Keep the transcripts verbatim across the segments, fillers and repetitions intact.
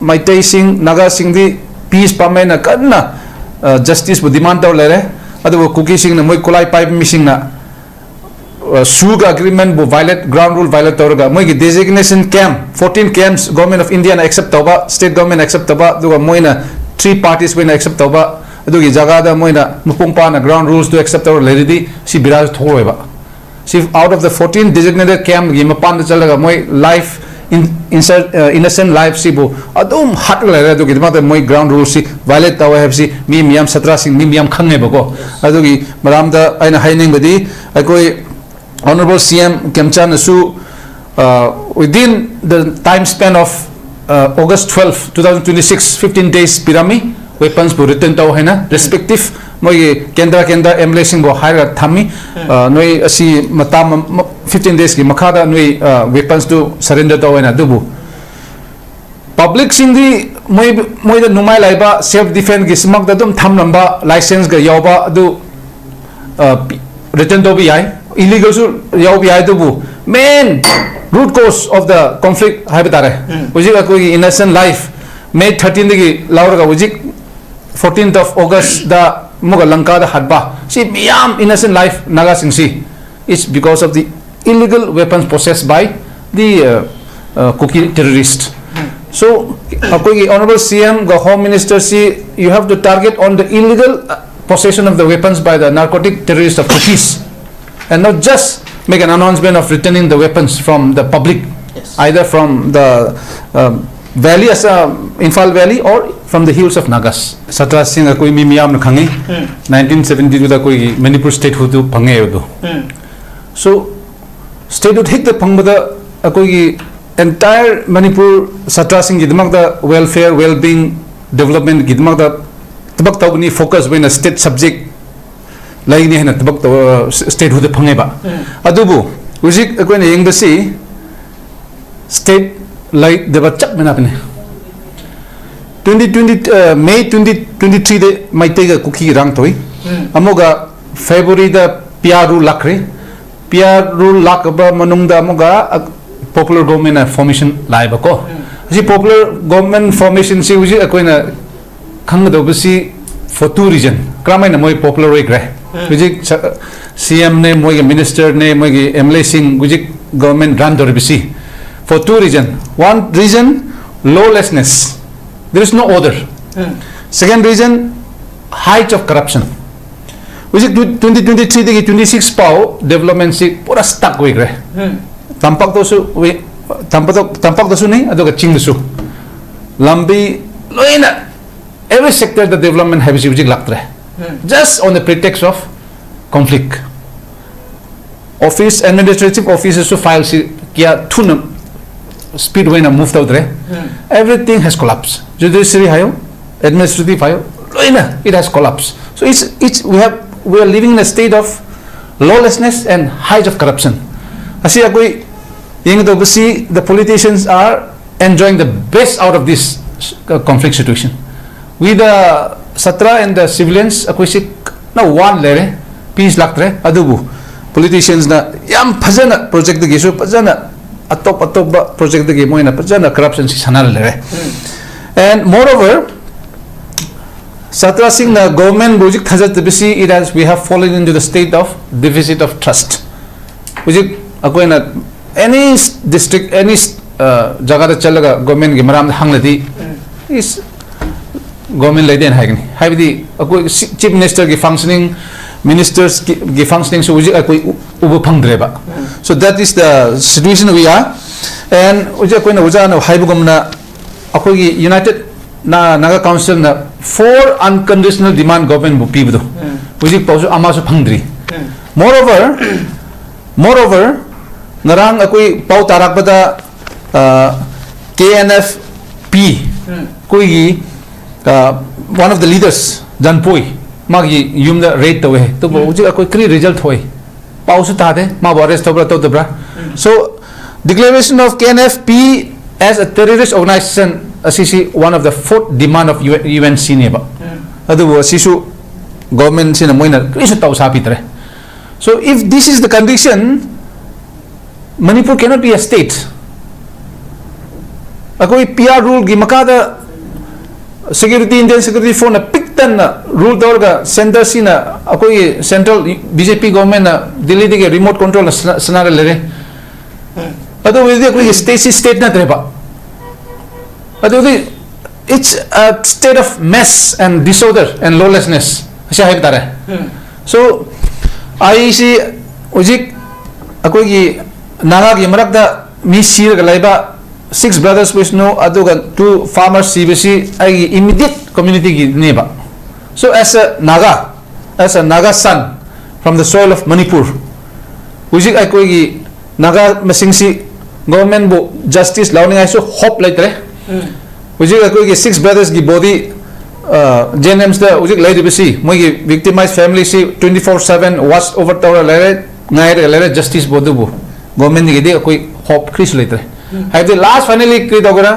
ꯃꯩꯇꯩꯁꯤꯡ, ꯅꯥꯒꯥꯁꯤꯡꯗꯤ piece ꯄꯥꯝꯃꯦꯅ ꯀꯟꯅ ꯖꯁꯇꯤꯁꯄꯨ ꯗꯤꯃꯥꯟ ꯇꯧꯔ ꯂꯩꯔꯦ꯫ ꯑꯗꯨꯕꯨ ꯀꯨꯀꯤꯁꯤꯡꯅ, ꯃꯣꯏ ꯈꯨꯠꯂꯥꯏ ꯄꯥꯏꯕ ꯃꯤꯁꯤꯡꯅ ꯁꯨꯒ ꯑꯦꯒ꯭ꯔꯤꯃꯦꯟꯕꯨ ꯚꯥꯏꯂꯦꯠ, ꯒ꯭ꯔꯥꯎꯟ ꯔꯨꯜ ꯚꯥꯏꯂꯦꯠ ꯇꯧꯔꯒ ꯃꯣꯏꯒꯤ designation camp fourteen camps government of ꯏꯟꯗꯤꯌꯥꯅ ꯑꯦꯛꯁꯦꯞ ꯇꯧꯕ, ꯁ꯭ꯇꯦꯠ ꯒꯣꯔꯃꯦꯟ ꯑꯦꯛꯁꯦꯞ ꯇꯧꯕ, ꯑꯗꯨꯒ ꯃꯣꯏꯅ ꯊ꯭ꯔꯤ ꯄꯥꯔꯇꯤꯁ ꯑꯣꯏꯅ ꯑꯦꯛꯁꯦꯞ ꯇꯧꯕ, ꯑꯗꯨꯒꯤ ꯖꯒꯥꯗ ꯃꯣꯏꯅ ꯃꯄꯨꯡ ꯐꯥꯅ ꯒ꯭ꯔꯥꯎꯟ ꯔꯨꯜꯁꯇꯨ ꯑꯦꯛꯁꯦꯞ ꯇꯧꯔ ꯂꯩꯔꯗꯤ ꯁꯤ ꯕꯤꯔꯥꯁ ꯊꯣꯛꯂꯣꯏꯕ꯫ ꯁꯤ out of the fourteen designated ꯀꯦꯝꯒꯤ ꯃꯄꯥꯟꯗ ꯆꯠꯂꯒ ꯃꯣꯏ ꯂꯥꯏꯐ, ꯏꯟ-, ꯏꯟꯁꯔ-, ꯑ, ꯏꯅꯣꯁꯦꯟ ꯂꯥꯏꯐꯁꯤꯕꯨ ꯑꯗꯨꯝ ꯍꯥꯠꯂ ꯂꯩꯔꯦ꯫ ꯑꯗꯨꯒꯤꯗꯃꯛꯇ ꯃꯣꯏ ꯒ꯭ꯔꯥꯎꯟ ꯔꯨꯜꯁꯤ ꯚꯥꯏꯂꯦꯠ ꯇꯧꯋꯦ ꯍꯥꯏꯕꯁꯤ ꯃꯤ ꯃꯤꯌꯥꯝ, ꯁꯥꯇ꯭ꯔꯁꯤꯡ, ꯃꯤ ꯃꯤꯌꯥꯝ ꯈꯪꯉꯦꯕꯀꯣ꯫ ꯑꯗꯨꯒꯤ ꯃꯔꯝꯗ ꯑꯩꯅ ꯍꯥꯏꯅꯤꯡꯕꯗꯤ, ꯑꯩꯈꯣꯏ ꯑꯣꯅꯔꯦꯕꯜ ꯁꯤ M ꯈꯦꯝꯆꯥꯟꯅꯁꯨ, uh, within the time span of, uh, August twelve, two thousand twenty-six, fifteen days ꯄꯤꯔꯝꯃꯤ, ꯋꯦꯄꯟꯁꯄꯨ ꯔꯤꯇꯔꯟ ꯇꯧ ꯍꯥꯏꯅ, ꯔꯦꯁꯄꯦꯛꯇꯤꯚ ꯃꯣꯏꯒꯤ ꯀꯦꯟꯗ꯭ꯔ ꯀꯦꯟꯗ꯭ꯔ ꯑꯦꯝ ꯑꯦꯜ ꯑꯦꯁꯤꯡꯕꯨ ꯍꯥꯏꯔꯒ ꯊꯝꯃꯤ꯫ ꯑ, ꯅꯣꯏ ꯑꯁꯤ ꯃꯇꯝ ꯑꯃ, ꯐꯤꯐꯇꯤꯟ ꯗꯦꯖꯀꯤ ꯃꯈꯥꯗ ꯅꯣꯏ, ꯑ, ꯋꯦꯄꯟꯁꯇꯨ ꯁꯔꯦꯟꯗꯔ ꯇꯧ ꯍꯥꯏꯅ꯫ ꯑꯗꯨꯕꯨ ꯄꯕ꯭ꯂꯤꯛꯁꯤꯡꯗꯤ ꯃꯣꯏ, ꯃꯣꯏꯗ ꯅꯨꯡꯉꯥꯏ ꯂꯩꯕ, ꯁꯦꯜꯐ ꯗꯤꯐꯦꯟꯁꯀꯤ ꯁꯃꯛꯇ ꯑꯗꯨꯝ ꯊꯝꯂꯝꯕ ꯂꯥꯏꯁꯦꯟꯁ ꯀ ꯌꯥꯎꯕ ꯑꯗꯨ, ꯑ, ꯄꯤ-, ꯔꯤꯇꯔꯟ ꯇꯧꯕ ꯌꯥꯏ, ꯏꯂꯤꯒꯦꯜꯁꯨ ꯌꯥꯎꯕ ꯌꯥꯏ꯫ ꯑꯗꯨꯕꯨ main root cause of the conflict ꯍꯥꯏꯕ ꯇꯥꯔꯦ, ꯎꯝ꯫ ꯍꯧꯖꯤꯛ ꯑꯩꯈꯣꯏꯒꯤ ꯏꯅꯣꯁꯦꯟ ꯂꯥꯏꯐ, ꯃꯦ ꯊꯥꯔꯇꯤꯟꯗꯒꯤ ꯂꯧꯔꯒ ꯍꯧꯖꯤꯛ ꯐꯣꯔꯇꯤꯟ ꯑꯣꯐ ꯑꯣꯒꯁꯇ ꯑꯃꯨꯛꯀ ꯂꯪꯀꯥꯗ ꯍꯥꯠꯄ, ꯁꯤ ꯃꯤꯌꯥꯝ ꯏꯅꯣꯁꯦꯟ ꯂꯥꯏꯐ ꯅꯥꯒꯥꯁꯤꯡꯁꯤ is because of the illegal weapons possessed by the, uh, uh, Kuki terrorist. So, ꯑꯩꯈꯣꯏꯒꯤ ꯑꯣꯅꯔꯦꯕꯜ ꯁꯤ ꯑꯦꯝꯒ home ꯃꯤꯅꯤꯁꯇꯔꯁꯤ, you have to target on the illegal, uh, possession of the weapons by the narcotic terrorist of Kukis, and not just make an announcement of returning the weapons from the public, yes, either from the, um, valley, as, uh, Imphal Valley, or from the hills of Nagas. ꯁꯥꯇ꯭ꯔꯁꯤꯡ ꯑꯩꯈꯣꯏ ꯃꯤ ꯃꯤꯌꯥꯝꯅ ꯈꯪꯉꯤ, ꯎꯝ꯫ Nineteen seventy ꯇꯨꯗ ꯑꯩꯈꯣꯏꯒꯤ ꯃꯅꯤꯄꯨꯔ ꯁ꯭ꯇꯦꯠꯍꯨꯗ ꯐꯪꯉꯦ ꯑꯗꯣ꯫ ꯎꯝ꯫ So, ꯁ꯭ꯇꯦꯠꯍꯨꯗ ꯍꯦꯛꯇ ꯐꯪꯕꯗ ꯑꯩꯈꯣꯏꯒꯤ entire ꯃꯅꯤꯄꯨꯔ ꯁꯥꯇ꯭ꯔꯁꯤꯡꯒꯤꯗꯃꯛꯇ welfare, well-being, developmentꯒꯤꯗꯃꯛꯇ ꯊꯕꯛ ꯇꯧꯒꯅꯤ, ꯐꯣꯀꯁ ꯑꯣꯏꯅ ꯁ꯭ꯇꯦꯠ ꯁꯕꯖꯦꯛ ꯂꯩꯒꯅꯤ ꯍꯥꯏꯅ ꯊꯕꯛ ꯇꯧ-, ꯁ꯭ꯇꯦꯠꯍꯨꯗ ꯐꯪꯉꯦꯕ꯫ ꯎꯝ꯫ ꯑꯗꯨꯕꯨ ꯍꯧꯖꯤꯛ ꯑꯩꯈꯣꯏꯅ ꯌꯦꯡꯕꯁꯤ ꯁ꯭ꯇꯦꯠ ꯂꯩꯇꯕ ꯆꯞ ꯃꯥꯟꯅꯕꯅꯤ꯫ ꯇ꯭ꯋꯦꯟꯇꯤ ꯇ꯭ꯋꯦꯟꯇꯤ, ꯑ, ꯃꯦ ꯇ꯭ꯋꯦꯟꯇꯤ ꯇ꯭ꯋꯦꯟꯇꯤ ꯊ꯭ꯔꯤꯗ ꯃꯩꯇꯩꯒ ꯀꯨꯀꯤꯒ ꯏꯔꯥꯡ ꯊꯣꯛꯏ꯫ ꯎꯝ꯫ ꯑꯃꯨꯛꯀ ꯐꯦꯕ꯭ꯔꯨꯋꯥꯔꯤꯗ ꯄꯤ ꯑꯥꯔ ꯔꯨꯜ ꯂꯥꯛꯈ꯭ꯔꯦ꯫ ꯄꯤ ꯑꯥꯔ ꯔꯨꯜ ꯂꯥꯛꯈ꯭ꯔꯕ ꯃꯅꯨꯡꯗ ꯑꯃꯨꯛꯀ, ꯑ, ꯄꯣꯄꯨꯂꯔ ꯒꯣꯚꯔꯟꯃꯦꯟꯠꯅ ꯐꯣꯔꯃꯦꯁꯟ ꯂꯥꯛꯑꯦꯕꯀꯣ꯫ ꯎꯝ꯫ ꯁꯤ popular government formation ꯁꯤ ꯍꯧꯖꯤꯛ ꯑꯩꯈꯣꯏꯅ ꯈꯪꯒꯗꯧꯕꯁꯤ for two reason. ꯀꯔꯝꯍꯥꯏꯅ ꯃꯣꯏ popular ꯑꯣꯏꯈ꯭ꯔꯦ? ꯍꯧꯖꯤꯛ ꯁꯤ ꯑꯦꯝꯅꯦ, ꯃꯣꯏꯒꯤ ꯃꯤꯅꯤꯁꯇꯔꯅꯦ, ꯃꯣꯏꯒꯤ ꯑꯦꯝ ꯑꯦꯜ ꯑꯦꯁꯤꯡ ꯍꯧꯖꯤꯛ ꯒꯣꯔꯃꯦꯟ ꯔꯟ ꯇꯧꯔꯤꯕꯁꯤ for two reason. One reason, lawlessness. There is no order. Second reason, height of corruption. ꯍꯧꯖꯤꯛ ꯇ꯭ꯋꯦꯟꯇꯤ ꯇ꯭ꯋꯦꯟꯇꯤ ꯊ꯭ꯔꯤꯗꯒꯤ ꯇ꯭ꯋꯦꯟꯇꯤ ꯁꯤꯛꯁ ꯐꯥꯎ ꯗꯦꯕꯂꯞꯃꯦꯟꯁꯤ ꯄꯨꯔꯥ ꯁ꯭ꯇꯛ ꯑꯣꯏꯈ꯭ꯔꯦ. ꯇꯝꯄꯥꯛꯇꯁꯨ ꯑꯣꯏ-, ꯇꯝꯄꯥꯛꯇ-, ꯇꯝꯄꯥꯛꯇꯁꯨꯅꯤ, ꯑꯗꯨꯒ ꯆꯤꯡꯗꯁꯨ. ꯂꯝꯕꯤ ꯂꯣꯏꯅ, every sector ꯗ development ꯍꯥꯏꯕꯁꯤ ꯍꯧꯖꯤꯛ ꯂꯥꯛꯇ꯭ꯔꯦ. Just on the pretext of conflict. Office, administrative offices ꯁꯨ ꯐꯥꯏꯜꯁꯤ ꯀꯌꯥ ꯊꯨꯅ, ꯁ꯭ꯄꯤꯗ ꯑꯣꯏꯅ ꯃꯨꯚ ꯇꯧꯗ꯭ꯔꯦ. Everything has collapsed. Judiciary ꯍꯥꯏꯌꯣ, administrative ꯍꯥꯏꯌꯣ, ꯂꯣꯏꯅ it has collapsed. So it's, it's, we have, we are living in a state of lawlessness and height of corruption. ꯑꯁꯤ ꯑꯩꯈꯣꯏ ꯌꯦꯡꯒꯗꯧꯕꯁꯤ, the politicians are enjoying the best out of this, uh, conflict situation. We the ꯁꯥꯇ꯭ꯔ and the civilians, ꯑꯩꯈꯣꯏꯁꯤ ꯀꯟꯅ ꯋꯥꯅ ꯂꯩꯔꯦ, piece ꯂꯥꯛꯇ꯭ꯔꯦ, ꯑꯗꯨꯕꯨ politicians ꯅ ꯌꯥꯝ ꯐꯖꯅ ꯄ꯭ꯔꯣꯖꯦꯛꯇꯒꯤꯁꯨ ꯐꯖꯅ, ꯑꯇꯣꯞ ꯑꯇꯣꯞꯄ ꯄ꯭ꯔꯣꯖꯦꯛꯇꯒꯤ ꯃꯣꯏꯅ ꯐꯖꯅ ꯀꯔꯞꯁꯟꯁꯤ ꯁꯥꯟꯅꯔ ꯂꯩꯔꯦ. And moreover, ꯁꯥꯇ꯭ꯔꯁꯤꯡꯅ ꯒꯣꯔꯃꯦꯟꯕꯨ ꯍꯧꯖꯤꯛ ꯊꯥꯖꯗꯕꯁꯤ, it has, we have fallen into the state of deficit of trust. ꯍꯧꯖꯤꯛ ꯑꯩꯈꯣꯏꯅ any district, any, uh, ꯖꯒꯥꯗ ꯆꯠꯂꯒ ꯒꯣꯔꯃꯦꯟꯒꯤ ꯃꯔꯝꯗ ꯍꯪꯂꯗꯤ, ꯏꯁ, ꯒꯣꯔꯃꯦꯟ ꯂꯩꯇꯦꯅ ꯍꯥꯏꯒꯅꯤ. ꯍꯥꯏꯕꯗꯤ ꯑꯩꯈꯣꯏ ꯆꯤꯐ ꯃꯤꯅꯤꯁꯇꯔꯒꯤ ꯐꯪꯁꯅꯤꯡ, ꯃꯤꯅꯤꯁꯇꯔꯁꯀꯤ ꯐꯪꯁꯅꯤꯡꯁꯨ ꯍꯧꯖꯤꯛ ꯑꯩꯈꯣꯏ ꯎ-, ꯎꯕ ꯐꯪꯗ꯭ꯔꯦꯕ. So that is the situation we are. And ꯍꯧꯖꯤꯛ ꯑꯩꯈꯣꯏꯅ ꯑꯣꯖꯥꯅ ꯍꯥꯏꯕꯒꯨꯝꯅ, ꯑꯩꯈꯣꯏꯒꯤ ꯌꯨꯅꯥꯏꯇꯦꯠ ꯅꯥꯒꯥ ꯀꯥꯎꯟꯁꯤꯜꯅ four unconditional demand ꯒꯣꯔꯃꯦꯟꯕꯨ ꯄꯤꯕꯗꯣ, ꯍꯧꯖꯤꯛ ꯐꯥꯎꯁꯨ ꯑꯃꯁꯨ ꯐꯪꯗ꯭ꯔꯤ. Moreover, moreover, ꯉꯔꯥꯡ ꯑꯩꯈꯣꯏ ꯄꯥꯎ ꯇꯥꯔꯛꯄꯗ, ꯑ, ꯀꯦ ꯑꯦꯟ ꯑꯦꯐ ꯄꯤ, ꯑꯩꯈꯣꯏꯒꯤ, ꯑ, one of the leaders, ꯖꯟꯄꯣꯏ, ꯃꯥꯒꯤ ꯌꯨꯝꯗ ꯔꯦꯗ ꯇꯧꯋꯦ. ꯑꯗꯨꯕꯨ ꯍꯧꯖꯤꯛ ꯑꯩꯈꯣꯏ ꯀꯔꯤ ꯔꯤꯖꯜ ꯊꯣꯛꯏ? ꯄꯥꯎꯁꯨ ꯇꯥꯗꯦ, ꯃꯥꯕꯨ ꯑꯔꯦꯁ ꯇꯧꯕ꯭ꯔꯥ ꯇꯧꯗꯕ꯭ꯔꯥ. So, declaration of K N F P as a terrorist organization ꯑꯁꯤꯁꯤ one of the fourth demand of U N C ꯅꯦꯕ. ꯑꯗꯨꯕꯨ ꯑꯁꯤꯁꯨ ꯒꯣꯔꯃꯦꯟꯁꯤꯅ ꯃꯣꯏꯅ ꯀꯔꯤꯁꯨ ꯇꯧ ꯁꯥꯕꯤꯗ꯭ꯔꯦ. So, if this is the condition, Manipur cannot be a state. ꯑꯩꯈꯣꯏ P R ꯔꯨꯜꯒꯤ ꯃꯈꯥꯗ security, Indian security ꯐꯣꯔꯁꯅ ꯄꯤꯛ ꯊꯟꯅ ꯔꯨꯜ ꯇꯧꯔꯒ ꯁꯦꯟꯇꯔꯁꯤꯅ, ꯑꯩꯈꯣꯏꯒꯤ ꯁꯦꯟꯇ꯭ꯔꯦꯜ ꯕꯤ ꯖꯦ ꯄꯤ ꯒꯣꯚꯔꯟꯃꯦꯟꯠꯅ ꯗꯤꯜꯂꯤꯗꯒꯤ ꯔꯤꯃꯣꯠ ꯀꯟꯇ꯭ꯔꯣꯜꯅ ꯁꯅꯥ-, ꯁꯅꯥꯔ ꯂꯩꯔꯦ꯫ ꯑꯗꯨ ꯑꯣꯏꯔꯗꯤ ꯑꯩꯈꯣꯏꯒꯤ ꯁ꯭ꯇꯦꯠꯁꯤ ꯁ꯭ꯇꯦꯠ ꯅꯠꯇ꯭ꯔꯦꯕ꯫ ꯑꯗꯨꯗꯤ it's a state of mess and disorder and lawlessness ꯑꯁꯤ ꯍꯥꯏꯕ ꯇꯥꯔꯦ꯫ ꯁꯣ ꯑꯩꯁꯤ ꯍꯧꯖꯤꯛ ꯑꯩꯈꯣꯏꯒꯤ ꯅꯥꯒꯥꯒꯤ ꯃꯔꯛꯇ ꯃꯤ ꯁꯤꯔꯒ ꯂꯩꯕ, ꯁꯤꯛꯁ ꯕ꯭ꯔꯗꯔꯁ ꯋꯤꯁꯅꯨ ꯑꯗꯨꯒ ꯇꯨ ꯐꯥꯔꯃꯔꯁ ꯁꯤꯕꯁꯤ ꯑꯩꯒꯤ ꯏꯃꯤꯗꯤꯌꯦꯠ ꯀꯝꯃ꯭ꯌꯨꯅꯤꯇꯤꯒꯤꯅꯦꯕ꯫ So as a Naga, as a Naga son from the soil of Manipur, ꯍꯧꯖꯤꯛ ꯑꯩꯈꯣꯏꯒꯤ ꯅꯥꯒꯥ ꯃꯁꯤꯡꯁꯤ ꯒꯣꯚꯔꯟꯃꯦꯟꯠꯕꯨ ꯖꯁꯇꯤꯁ ꯂꯧꯅꯤꯡꯉꯥꯏꯁꯨ ꯍꯣꯞ ꯂꯩꯇ꯭ꯔꯦ꯫ ꯍꯧꯖꯤꯛ ꯑꯩꯈꯣꯏꯒꯤ ꯁꯤꯛꯁ ꯕ꯭ꯔꯗꯔꯁꯀꯤ ꯕꯣꯗꯤ ꯖꯦ ꯑꯦꯟ ꯑꯦꯝꯁꯇ ꯍꯧꯖꯤꯛ ꯂꯩꯔꯤꯕꯁꯤ, ꯃꯣꯏꯒꯤ ꯚꯤꯛꯇꯤꯃꯥꯏꯖ ꯐꯦꯃꯤꯂꯤꯁꯤ twenty four seven watch over ꯇꯧꯔ ꯂꯩꯔꯦ, ꯉꯥꯏꯔꯒ ꯂꯩꯔꯦ ꯖꯁꯇꯤꯁꯕꯨ꯫ ꯑꯗꯨꯕꯨ ꯒꯣꯚꯔꯟꯃꯦꯟꯠꯒꯤꯗꯤ ꯑꯩꯈꯣꯏ ꯍꯣꯞ ꯀꯔꯤꯁꯨ ꯂꯩꯇ꯭ꯔꯦ꯫ ꯍꯥꯏꯕꯗꯤ ꯂꯥꯁ ꯐꯥꯏꯅꯦꯜꯂꯤ ꯀꯔꯤ ꯇꯧꯒꯦꯔꯥ?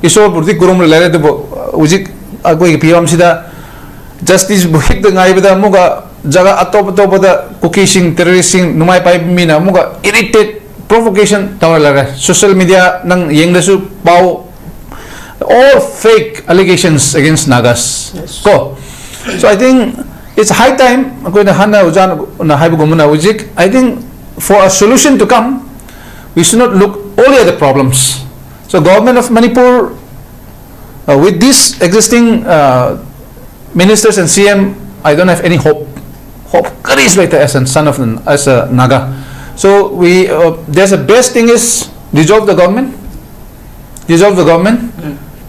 ꯏꯁꯣꯔꯕꯨꯗꯤ ꯈꯨꯔꯨꯝꯂ ꯂꯩꯔꯦ, ꯑꯗꯨꯕꯨ ꯍꯧꯖꯤꯛ ꯑꯩꯈꯣꯏꯒꯤ ꯐꯤꯕꯝꯁꯤꯗ ꯖꯁꯇꯤꯁꯕꯨ ꯍꯦꯛꯇ ꯉꯥꯏꯕꯗ ꯑꯃꯨꯛꯀ ꯖꯒꯥ ꯑꯇꯣꯞ ꯑꯇꯣꯞꯄꯗ ꯀꯨꯀꯤꯁꯤꯡ, ꯇꯦꯔꯣꯔꯤꯁ꯭ꯠꯁꯤꯡ, ꯅꯨꯡꯃꯥꯏ ꯄꯥꯏꯕ ꯃꯤꯅ ꯑꯃꯨꯛꯀ ꯏꯔꯤꯇꯦꯠ, ꯄ꯭ꯔꯣꯚꯣꯀꯦꯁꯟ ꯇꯧꯔ ꯂꯩꯔꯦ꯫ ꯁꯣꯁꯤꯌꯦꯜ ꯃꯤꯗꯤꯌꯥ ꯅꯪ ꯌꯦꯡꯂꯁꯨ ꯄꯥꯎ, all fake allegations against Nagas. ꯀꯣ? So I think it's high time, ꯑꯩꯈꯣꯏꯅ ꯍꯥꯟꯅ ꯑꯣꯖꯥꯅ ꯍꯥꯏꯕꯒꯨꯝꯕꯅ ꯍꯧꯖꯤꯛ, I think for a solution to come, we should not look only at the problems. So Government of Manipur, uh, with this existing, uh, ministers and C M, I don't have any hope. Hope ꯀꯔꯤꯁꯨ ꯂꯩꯇꯦ as a son of, as a Naga. So we, uh, there's a best thing is dissolve the government, dissolve the government.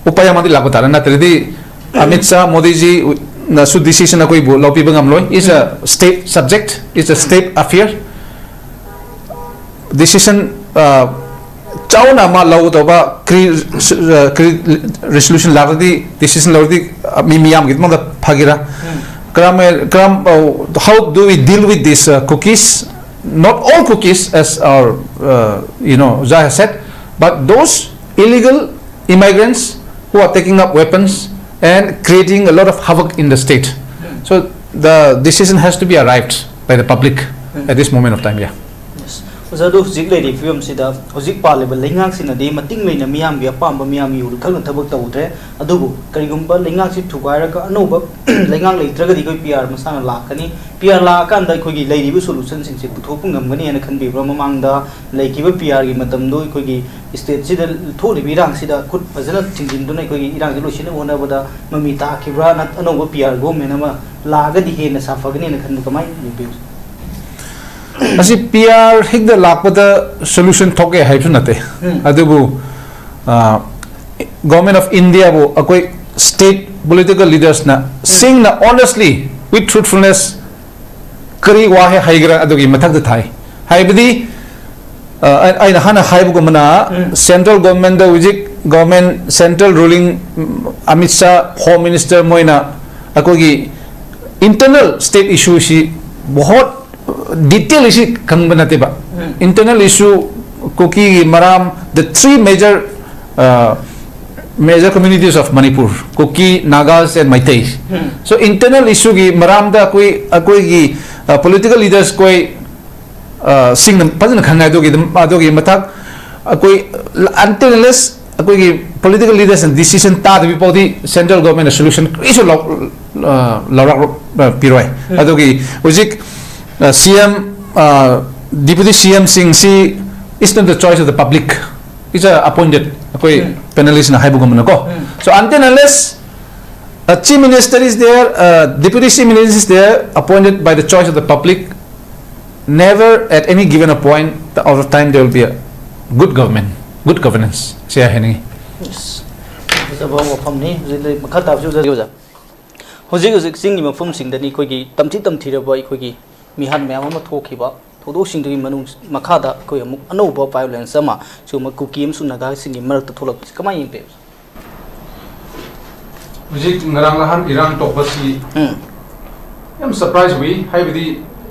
ꯎꯄꯥꯏ ꯑꯃꯗꯤ ꯂꯥꯛꯄ ꯇꯥꯔꯦ, ꯅꯠꯇ꯭ꯔꯗꯤ Amit Shah, ꯃꯣꯗꯤꯖꯤꯅꯁꯨ decision ꯑꯩꯈꯣꯏꯕꯨ ꯂꯧꯕꯤꯕ ꯉꯝꯂꯣꯏ꯫ It's a state subject, it's a state affair. Decision, uh, ꯆꯥꯎꯅ ꯑꯃ ꯂꯧꯒꯗꯧꯕ, ꯀꯔꯤ, uh, ꯀꯔꯤ resolution ꯂꯥꯛꯂꯗꯤ, decision ꯂꯧꯔꯗꯤ, uh, ꯃꯤ ꯃꯤꯌꯥꯝꯒꯤꯗꯃꯛꯇ ꯐꯒꯦꯔꯥ? ꯀꯔꯝ, ꯀꯔꯝ, uh, how do we deal with this, uh, Kukis? Not all Kukis, as our, uh, you know, Zah has said, but those illegal immigrants who are taking up weapons and creating a lot of havoc in the state. So the decision has to be arrived by the public at this moment of time, yeah. Yes. ꯑꯣꯖꯥ, ꯑꯗꯨ ꯍꯧꯖꯤꯛ ꯂꯩꯔꯤꯕ ꯐꯤꯕꯝꯁꯤꯗ ꯍꯧꯖꯤꯛ ꯄꯥꯜꯂꯤꯕ ꯂꯩꯉꯥꯛꯁꯤꯅꯗꯤ ꯃꯇꯤꯡ ꯂꯩꯅ ꯃꯤꯌꯥꯝꯒꯤ ꯑꯄꯥꯝꯕ ꯃꯤꯌꯥꯝꯒꯤ ꯌꯨ ꯊꯛꯅ ꯊꯕꯛ ꯇꯧꯗ꯭ꯔꯦ꯫ ꯑꯗꯨꯕꯨ ꯀꯔꯤꯒꯨꯝꯕ ꯂꯩꯉꯥꯛꯁꯤ ꯊꯨꯒꯥꯏꯔꯒ ꯑꯅꯧꯕ ꯂꯩꯉꯥꯛ ꯂꯩꯇ꯭ꯔꯒꯗꯤ ꯑꯩꯈꯣꯏ ꯄꯤ ꯑꯥꯔ ꯃꯁꯥꯅ ꯂꯥꯛꯀꯅꯤ꯫ ꯄꯤ ꯑꯥꯔ ꯂꯥꯛꯑꯀꯥꯟꯗ ꯑꯩꯈꯣꯏꯒꯤ ꯂꯩꯔꯤꯕ ꯁꯣꯂꯨꯁꯟꯁꯤꯡꯁꯦ ꯄꯨꯊꯣꯛꯄ ꯉꯝꯒꯅꯤ ꯍꯥꯏꯅ ꯈꯟꯕꯤꯕ꯭ꯔꯥ? ꯃꯃꯥꯡꯗ ꯂꯩꯈꯤꯕ ꯄꯤ ꯑꯥꯔꯒꯤ ꯃꯇꯝꯗꯣ ꯑꯩꯈꯣꯏꯒꯤ ꯁ꯭ꯇꯦꯠꯁꯤꯗ ꯊꯣꯛꯂꯤꯕ ꯏꯔꯥꯡꯁꯤꯗ ꯈꯨꯠ ꯐꯖꯅ ꯊꯤꯡꯖꯤꯟꯗꯨꯅ ꯑꯩꯈꯣꯏꯒꯤ ꯏꯔꯥꯡꯁꯤ ꯂꯣꯏꯁꯤꯟꯅꯕ ꯍꯣꯠꯅꯕꯗ ꯃꯃꯤ ꯇꯥꯈꯤꯕ꯭ꯔꯥ? ꯅꯠ-, ꯑꯅꯧꯕ ꯄꯤ ꯑꯥꯔ ꯒꯣꯚꯔꯟꯃꯦꯟ ꯑꯃ ꯂꯥꯛꯑꯒꯗꯤ ꯍꯦꯟꯅ ꯁꯥꯐꯒꯅꯤ ꯍꯥꯏꯅ ꯈꯟꯕ, ꯀꯃꯥꯏꯅ ꯌꯦꯡꯕꯤꯕꯁꯦ? ꯑꯁꯤ ꯄꯤ ꯑꯥꯔ ꯍꯦꯛꯇ ꯂꯥꯛꯄꯗ ꯁꯣꯂꯨꯁꯟ ꯊꯣꯛꯑꯦ ꯍꯥꯏꯕꯁꯨ ꯅꯠꯇꯦ꯫ ꯎꯝ꯫ ꯑꯗꯨꯕꯨ ꯒꯣꯚꯔꯟꯃꯦꯟ ꯑꯣꯐ ꯏꯟꯗꯤꯌꯥꯕꯨ ꯑꯩꯈꯣꯏ ꯁ꯭ꯇꯦꯠ ꯄꯣꯂꯤꯇꯤꯀꯦꯜ ꯂꯤꯗꯔꯁꯅ ꯁꯦꯡꯅ, ꯑꯣꯅꯦꯁꯂꯤ, ꯋꯤꯠ ꯇ꯭ꯔꯨꯠꯐꯨꯜꯅꯦꯁ, ꯀꯔꯤ ꯋꯥꯍꯩ ꯍꯥꯏꯒꯦꯔꯥ ꯑꯗꯨꯒꯤ ꯃꯊꯛꯇ ꯊꯥꯏ꯫ ꯍꯥꯏꯕꯗꯤ, ꯑ, ꯑꯩ-, ꯑꯩꯅ ꯍꯥꯟꯅ ꯍꯥꯏꯕꯒꯨꯝꯕꯅ, ꯎꯝ꯫ ꯁꯦꯟꯇ꯭ꯔꯦꯜ ꯒꯣꯚꯔꯟꯃꯦꯟꯗ ꯍꯧꯖꯤꯛ ꯒꯣꯚꯔꯟꯃꯦꯟ, ꯁꯦꯟꯇ꯭ꯔꯦꯜ ꯔꯨꯂꯤꯡ, ꯎꯝ, ꯑꯃꯤꯠ ꯁꯥꯍ, ꯍꯣꯝ ꯃꯤꯅꯤꯁꯇꯔ, ꯃꯣꯏꯅ ꯑꯩꯈꯣꯏꯒꯤ ꯏꯟꯇꯔꯅꯦꯜ ꯁ꯭ꯇꯦꯠ ꯏꯁꯨꯁꯤ ꯕꯣꯍꯣꯠ ꯗꯤꯇꯦꯜ ꯏꯁꯤ ꯈꯪꯕ ꯅꯠꯇꯦꯕ꯫ ꯎꯝ꯫ ꯏꯟꯇꯔꯅꯦꯜ ꯏꯁꯨ, ꯀꯨꯀꯤꯒꯤ ꯃꯔꯝ, the three major, uh, major communities of Manipur, Kuki, Nagas and Meiteis. Um. So, internal ꯏꯁꯨꯒꯤ ꯃꯔꯝꯗ ꯑꯩꯈꯣꯏ, ꯑꯩꯈꯣꯏꯒꯤ, ꯑ, ꯄꯣꯂꯤꯇꯤꯀꯦꯜ ꯂꯤꯗꯔꯁ ꯈꯣꯏ, ꯑ, ꯁꯤꯡꯅ ꯐꯖꯅ ꯈꯪꯉꯦ꯫ ꯑꯗꯨꯒꯤ ꯑꯗꯨꯝ, ꯑꯗꯨꯒꯤ ꯃꯊꯛ ꯑꯩꯈꯣꯏ, until unless ꯑꯩꯈꯣꯏꯒꯤ ꯄꯣꯂꯤꯇꯤꯀꯦꯜ ꯂꯤꯗꯔꯁꯅ ꯗꯤꯁꯤꯖꯟ ꯇꯥꯗꯕꯤ ꯐꯥꯎꯗꯤ ꯁꯦꯟꯇ꯭ꯔꯦꯜ ꯒꯣꯚꯔꯟꯃꯦꯟꯅ ꯁꯣꯂꯨꯁꯟ ꯀꯔꯤꯁꯨ ꯂꯧ-, ꯑ, ꯂꯧꯔꯛ-, ꯑ, ꯄꯤꯔꯣꯏ꯫ ꯎꯝ꯫ ꯑꯗꯨꯒꯤ ꯍꯧꯖꯤꯛ, ꯑ, ꯁꯤ ꯑꯦꯝ, ꯑ, ꯗꯤꯄ꯭ꯌꯨꯇꯤ ꯁꯤ ꯑꯦꯝꯁꯤꯡꯁꯤ is not the choice of the public, it's a appointed, ꯑꯩꯈꯣꯏ ꯎꯝ꯫ ꯄꯦꯅꯦꯂꯤꯁꯅ ꯍꯥꯏꯕꯒꯨꯝꯕꯅꯀꯣ꯫ ꯎꯝ꯫ So until unless a chief minister is there, uh, deputy chief minister is there, appointed by the choice of the public, never at any given a point of time there will be a good government, good governance. ꯁꯤ ꯑꯩ ꯍꯥꯏꯅꯤꯡꯉꯤ꯫ ꯐꯖꯕ ꯋꯥꯐꯝꯅꯤ꯫ ꯍꯧꯖꯤꯛ ꯃꯈꯥ ꯇꯥꯕꯁꯨ ꯑꯣꯖꯥ, ꯍꯧꯖꯤꯛ ꯍꯧꯖꯤꯛ ꯆꯤꯡꯒꯤ ꯃꯐꯝꯁꯤꯡꯗꯅꯤ ꯑꯩꯈꯣꯏꯒꯤ ꯇꯝꯊꯤ ꯇꯝꯊꯤꯔꯕ ꯑꯩꯈꯣꯏꯒꯤ ꯃꯤꯍꯥꯠ ꯃꯌꯥꯝ ꯑꯃ ꯊꯣꯛꯈꯤꯕ꯫ ꯊꯧꯗꯣꯛꯁꯤꯡꯗꯨꯒꯤ ꯃꯅꯨꯡ ꯃꯈꯥꯗ ꯑꯩꯈꯣꯏ ꯑꯃꯨꯛ ꯑꯅꯧꯕ ꯚꯥꯏꯑꯣꯂꯦꯟꯁ ꯑꯃ ꯁꯤꯒꯨꯝꯕ ꯀꯨꯀꯤ ꯑꯃꯁꯨꯡ ꯅꯥꯒꯥꯁꯤꯡꯒꯤ ꯃꯔꯛꯇ ꯊꯣꯛꯂꯛꯄꯁꯤ ꯀꯃꯥꯏꯅ ꯌꯦꯡꯕꯤꯕ? ꯍꯧꯖꯤꯛ ꯉꯔꯥꯡ ꯅꯍꯥꯟ ꯏꯔꯥꯡ ꯊꯣꯛꯄꯁꯤ ꯎꯝ꯫ ꯌꯥꯝ ꯁꯔꯄ꯭ꯔꯥꯏꯖ ꯑꯣꯏ꯫ ꯍꯥꯏꯕꯗꯤ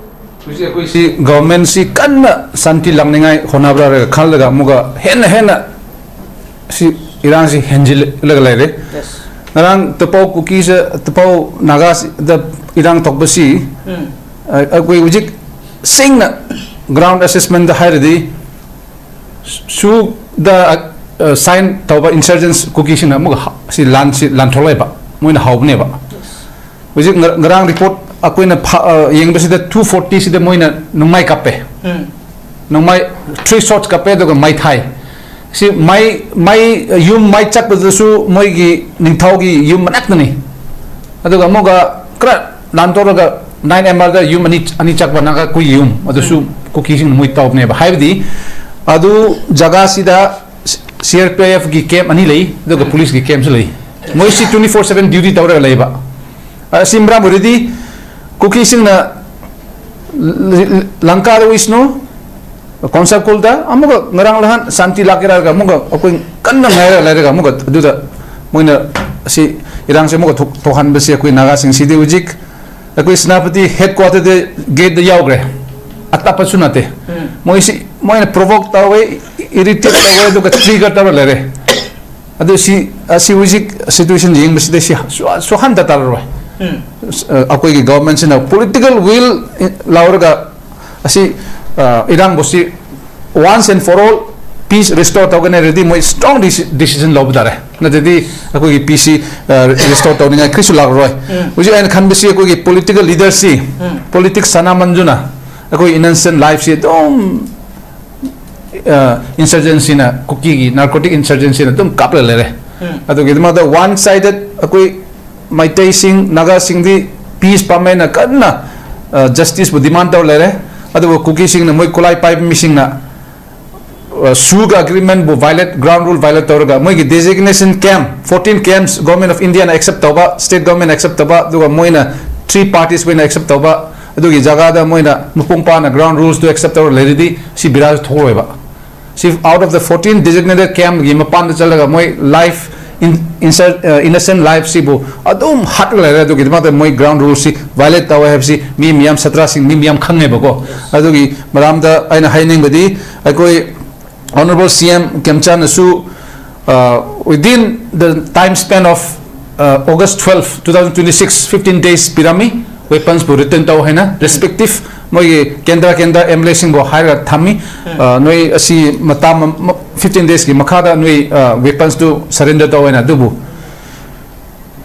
ꯍꯧꯖꯤꯛ ꯑꯩꯈꯣꯏ ꯁꯤ ꯒꯚꯔꯟꯃꯦꯟꯁꯤ ꯀꯟꯅ ꯁꯥꯟꯇꯤ ꯂꯥꯛꯅꯤꯡꯉꯥꯏ ꯍꯣꯠꯅꯕ꯭ꯔꯥ ꯈꯜꯂꯒ ꯑꯃꯨꯛꯀ ꯍꯦꯟꯅ ꯍꯦꯟꯅ ꯁꯤ ꯏꯔꯥꯡꯁꯤ ꯍꯦꯟꯖꯤꯜꯂꯒ ꯂꯩꯔꯦ꯫ Yes. ꯉꯔꯥꯡ ꯇꯨꯄꯥꯎ ꯀꯨꯀꯤꯁ, ꯇꯨꯄꯥꯎ ꯅꯥꯒꯥꯁꯤꯗ ꯏꯔꯥꯡ ꯊꯣꯛꯄꯁꯤ, ꯎꯝ꯫ ꯑ, ꯑꯩꯈꯣꯏ ꯍꯧꯖꯤꯛ ꯁꯦꯡꯅ ꯒ꯭ꯔꯥꯎꯟ ꯑꯦꯁꯦꯁꯃꯦꯟꯗ ꯍꯥꯏꯔꯗꯤ, ꯁꯨꯗ ꯁꯥꯏꯟ ꯇꯧꯕ ꯏꯟꯁꯔꯖꯦꯟꯁ ꯀꯨꯀꯤꯁꯤꯡꯅ ꯑꯃꯨꯛꯀ ꯍ- ꯁꯤ ꯂꯥꯟꯁꯤ ꯂꯥꯟꯊꯣꯛꯂꯛꯑꯦꯕ, ꯃꯣꯏꯅ ꯍꯧꯕꯅꯦꯕ꯫ ꯍꯧꯖꯤꯛ ꯉ- ꯉꯔꯥꯡ ꯔꯤꯄꯣꯔꯠ ꯑꯩꯈꯣꯏꯅ ꯐ- ꯑ, ꯌꯦꯡꯕꯁꯤꯗ, ꯇꯨ ꯐꯣꯔꯇꯤꯁꯤꯗ ꯃꯣꯏꯅ ꯅꯣꯡꯃꯥꯏ ꯀꯥꯞꯄꯦ꯫ ꯎꯝ꯫ ꯅꯣꯡꯃꯥꯏ ꯊ꯭ꯔꯤ ꯁꯣꯠꯁ ꯀꯥꯞꯄꯦ, ꯑꯗꯨꯒ ꯃꯩ ꯊꯥꯏ꯫ ꯁꯤ ꯃꯩ ꯃꯩ ꯌꯨꯝ ꯃꯩ ꯆꯠꯄꯗꯨꯁꯨ ꯃꯣꯏꯒꯤ ꯅꯤꯡꯊꯧꯒꯤ ꯌꯨꯝ ꯃꯅꯥꯛꯇꯅꯤ꯫ ꯑꯗꯨꯒ ꯑꯃꯨꯛꯀ ꯈꯔ ꯂꯥꯟꯊꯣꯛꯂꯒ ꯅꯥꯏꯟ ꯑꯦꯝ ꯑꯥꯔꯗ ꯌꯨꯝ ꯑꯅꯤ ꯑꯅꯤ ꯆꯠꯄ, ꯅꯥꯒꯥ ꯀꯨꯏ ꯌꯨꯝ, ꯑꯗꯨꯁꯨ ꯀꯨꯀꯤꯁꯤꯡꯅ ꯃꯣꯏ ꯇꯧꯕꯅꯦꯕ꯫ ꯍꯥꯏꯕꯗꯤ ꯑꯗꯨ ꯖꯒꯥꯁꯤꯗ ꯁꯤ ꯑꯥꯔ ꯄꯤ ꯑꯦꯐꯀꯤ ꯀꯦꯝꯞ ꯑꯅꯤ ꯂꯩ, ꯑꯗꯨꯒ ꯄꯨꯂꯤꯁꯀꯤ ꯀꯦꯝꯞꯁꯨ ꯂꯩ꯫ ꯃꯣꯏꯁꯤ ꯇ꯭ꯋꯦꯟꯇꯤ ꯐꯣꯔ ꯁꯚꯦꯟ ꯗ꯭ꯌꯨꯇꯤ ꯇꯧꯔꯒ ꯂꯩꯕ꯫ ꯑꯁꯤ ꯃꯔꯝ ꯑꯣꯏꯔꯗꯤ ꯀꯨꯀꯤꯁꯤꯡꯅ ꯂ- ꯂ- ꯂꯪꯀꯥꯗ ꯎꯏꯁꯅꯨ, ꯀꯣꯟꯁꯥ ꯈꯨꯜꯗ ꯑꯃꯨꯛꯀ ꯉꯔꯥꯡ ꯅꯍꯥꯟ ꯁꯥꯟꯇꯤ ꯂꯥꯛꯀꯦꯔꯥꯒ ꯑꯃꯨꯛꯀ ꯑꯩꯈꯣꯏ ꯀꯟꯅ ꯉꯥꯏꯔꯒ ꯂꯩꯔꯒ ꯑꯃꯨꯛꯀ ꯑꯗꯨꯗ ꯃꯣꯏꯅ ꯑꯁꯤ ꯏꯔꯥꯡꯁꯦ ꯑꯃꯨꯛꯀ ꯊꯣꯛ- ꯊꯣꯛꯍꯟꯕꯁꯤ ꯑꯩꯈꯣꯏ ꯅꯥꯒꯥꯁꯤꯡꯁꯤꯗꯤ ꯍꯧꯖꯤꯛ ꯑꯩꯈꯣꯏ ꯁꯦꯅꯥꯄꯇꯤ ꯍꯦꯗ ꯀ꯭ꯋꯥꯇꯔꯗ ꯒꯦꯠꯇ ꯌꯥꯎꯈ꯭ꯔꯦ꯫ ꯑꯇꯞꯄꯁꯨ ꯅꯠꯇꯦ꯫ ꯎꯝ꯫ ꯃꯣꯏꯁꯤ ꯃꯣꯏꯅ ꯄ꯭ꯔꯣꯚꯣꯛ ꯇꯧꯋꯦ, ꯏꯔꯤꯇꯦꯠ ꯇꯧꯋꯦ, ꯑꯗꯨꯒ ꯇ꯭ꯔꯤꯒꯔ ꯇꯧꯔ ꯂꯩꯔꯦ꯫ ꯑꯗꯨ ꯁꯤ ꯑꯁꯤ ꯍꯧꯖꯤꯛ ꯁꯤꯆꯨꯋꯦꯁꯟ ꯌꯦꯡꯕꯁꯤꯗ ꯁꯤ ꯁꯨ- ꯁꯨꯍꯟꯗ ꯇꯥꯔꯔꯣꯏ꯫ ꯎꯝ꯫ ꯑ, ꯑꯩꯈꯣꯏꯒꯤ ꯒꯚꯔꯟꯃꯦꯟꯁꯤꯅ ꯄꯣꯂꯤꯇꯤꯀꯦꯜ ꯋꯤꯜ ꯂꯧꯔꯒ ꯑꯁꯤ, ꯑ, ꯏꯔꯥꯡꯕꯨꯁꯤ once and for all peace restore ꯇꯧꯒꯅꯤ ꯍꯥꯏꯔꯗꯤ ꯃꯣꯏ ꯁ꯭ꯇ꯭ꯔꯣꯡ ꯗꯤꯁꯤꯖꯟ ꯂꯧꯕ ꯇꯥꯔꯦ꯫ ꯅꯠꯇ꯭ꯔꯗꯤ ꯑꯩꯈꯣꯏꯒꯤ ꯄꯤꯁꯁꯤ, ꯑ, ꯔꯤꯁꯇꯣꯔ ꯇꯧꯅꯤꯡꯉꯥꯏ ꯀꯔꯤꯁꯨ ꯂꯥꯛꯂꯔꯣꯏ꯫ ꯎꯝ꯫ ꯍꯧꯖꯤꯛ ꯑꯩꯅ ꯈꯟꯕꯁꯤ ꯑꯩꯈꯣꯏꯒꯤ ꯄꯣꯂꯤꯇꯤꯀꯦꯜ ꯂꯤꯗꯔꯁꯤ, ꯎꯝ꯫ ꯄꯣꯂꯤꯇꯤꯛꯁ ꯁꯥꯟꯅꯃꯟꯗꯨꯅ ꯑꯩꯈꯣꯏ ꯏꯅꯣꯁꯦꯟ ꯂꯥꯏꯐꯁꯤ ꯑꯗꯨꯝ, ꯑ, ꯏꯟꯁꯔꯖꯦꯟꯁꯤꯅ, ꯀꯨꯀꯤꯒꯤ ꯅꯥꯔꯀꯣꯇꯤꯛ ꯏꯟꯁꯔꯖꯦꯟꯁꯤꯅ ꯑꯗꯨꯝ ꯀꯥꯞꯂꯒ ꯂꯩꯔꯦ꯫ ꯎꯝ꯫ ꯑꯗꯨꯒꯤꯗꯃꯛꯇ ꯋꯥꯟ ꯁꯥꯏꯗꯦꯠ ꯑꯩꯈꯣꯏ ꯃꯩꯇꯩꯁꯤꯡ, ꯅꯥꯒꯥꯁꯤꯡꯗꯤ ꯄꯤꯁ ꯄꯥꯝꯃꯦꯅ ꯀꯟꯅ, ꯑ, ꯖꯁꯇꯤꯁꯄꯨ ꯗꯤꯃꯥꯟ ꯇꯧꯔ ꯂꯩꯔꯦ꯫ ꯑꯗꯨꯕꯨ ꯀꯨꯀꯤꯁꯤꯡꯅ, ꯃꯣꯏ ꯈꯨꯠꯂꯥꯏ ꯄꯥꯏꯕ ꯃꯤꯁꯤꯡꯅ, ꯑ, ꯁꯨꯒ ꯑꯦꯒ꯭ꯔꯤꯃꯦꯟꯕꯨ ꯚꯥꯏꯂꯦꯠ, ꯒ꯭ꯔꯥꯎꯟ ꯔꯨꯜ ꯚꯥꯏꯂꯦꯠ ꯇꯧꯔꯒ ꯃꯣꯏꯒꯤ designation camp, fourteen camps government of ꯏꯟꯗꯤꯌꯥꯅ ꯑꯦꯛꯁꯦꯞ ꯇꯧꯕ, ꯁ꯭ꯇꯦꯠ ꯒꯣꯔꯃꯦꯟꯅ ꯑꯦꯛꯁꯦꯞ ꯇꯧꯕ, ꯑꯗꯨꯒ ꯃꯣꯏꯅ ꯊ꯭ꯔꯤ ꯄꯥꯔꯇꯤꯁ ꯑꯣꯏꯅ ꯑꯦꯛꯁꯦꯞ ꯇꯧꯕ, ꯑꯗꯨꯒꯤ ꯖꯒꯥꯗ ꯃꯣꯏꯅ ꯃꯄꯨꯡ ꯐꯥꯅ ꯒ꯭ꯔꯥꯎꯟ ꯔꯨꯜꯁꯇꯨ ꯑꯦꯛꯁꯦꯞ ꯇꯧꯔ ꯂꯩꯔꯗꯤ ꯁꯤ ꯕꯤꯔꯥꯁ ꯊꯣꯛꯑꯣꯏꯕ꯫ ꯁꯤ out of the fourteen designated ꯀꯦꯝꯞꯒꯤ ꯃꯄꯥꯟꯗ ꯆꯠꯂꯒ ꯃꯣꯏ ꯂꯥꯏꯐ ꯏꯟ-, ꯏꯟꯁꯔ-, ꯑ, ꯏꯅꯣꯁꯦꯟ ꯂꯥꯏꯐꯁꯤꯕꯨ ꯑꯗꯨꯝ ꯍꯥꯠꯂꯒ ꯂꯩꯔꯦ꯫ ꯑꯗꯨꯒꯤꯗꯃꯛꯇ ꯃꯣꯏ ꯒ꯭ꯔꯥꯎꯟ ꯔꯨꯜꯁꯤ ꯚꯥꯏꯂꯦꯠ ꯇꯧꯋꯦ ꯍꯥꯏꯕꯁꯤ ꯃꯤ ꯃꯤꯌꯥꯝ, ꯁꯥꯇ꯭ꯔꯁꯤꯡ, ꯃꯤ ꯃꯤꯌꯥꯝ ꯈꯪꯉꯦꯕꯀꯣ꯫ ꯑꯗꯨꯒꯤ ꯃꯔꯝꯗ ꯑꯩꯅ ꯍꯥꯏꯅꯤꯡꯕꯗꯤ, ꯑꯩꯈꯣꯏ ꯑꯣꯅꯔꯦꯕꯜ ꯁꯤ ꯑꯦꯝ ꯈꯦꯝꯆꯥꯟꯅꯁꯨ, ꯑ, within the time span of, ꯑ, August twelve, two thousand twenty-six, fifteen days ꯄꯤꯔꯝꯃꯤ, ꯋꯦꯄꯟꯁꯄꯨ ꯔꯤꯇꯔꯟ ꯇꯧ ꯍꯥꯏꯅ, ꯔꯦꯁꯄꯦꯛꯇꯤꯞ ꯃꯣꯏꯒꯤ ꯀꯦꯟꯗ꯭ꯔ ꯀꯦꯟꯗ꯭ꯔ ꯑꯦꯝ ꯑꯦꯜ ꯑꯦꯁꯤꯡꯕꯨ ꯍꯥꯏꯔꯒ ꯊꯝꯃꯤ꯫ ꯎꯝ꯫ ꯑ, ꯅꯣꯏ ꯑꯁꯤ ꯃꯇꯝ ꯐꯤꯐꯇꯤꯟ ꯗꯦꯖꯀꯤ ꯃꯈꯥꯗ ꯅꯣꯏ, ꯑ, ꯋꯦꯄꯟꯁꯇꯨ ꯁꯔꯦꯟꯗꯔ ꯇꯧꯋꯦꯅ꯫ ꯑꯗꯨꯕꯨ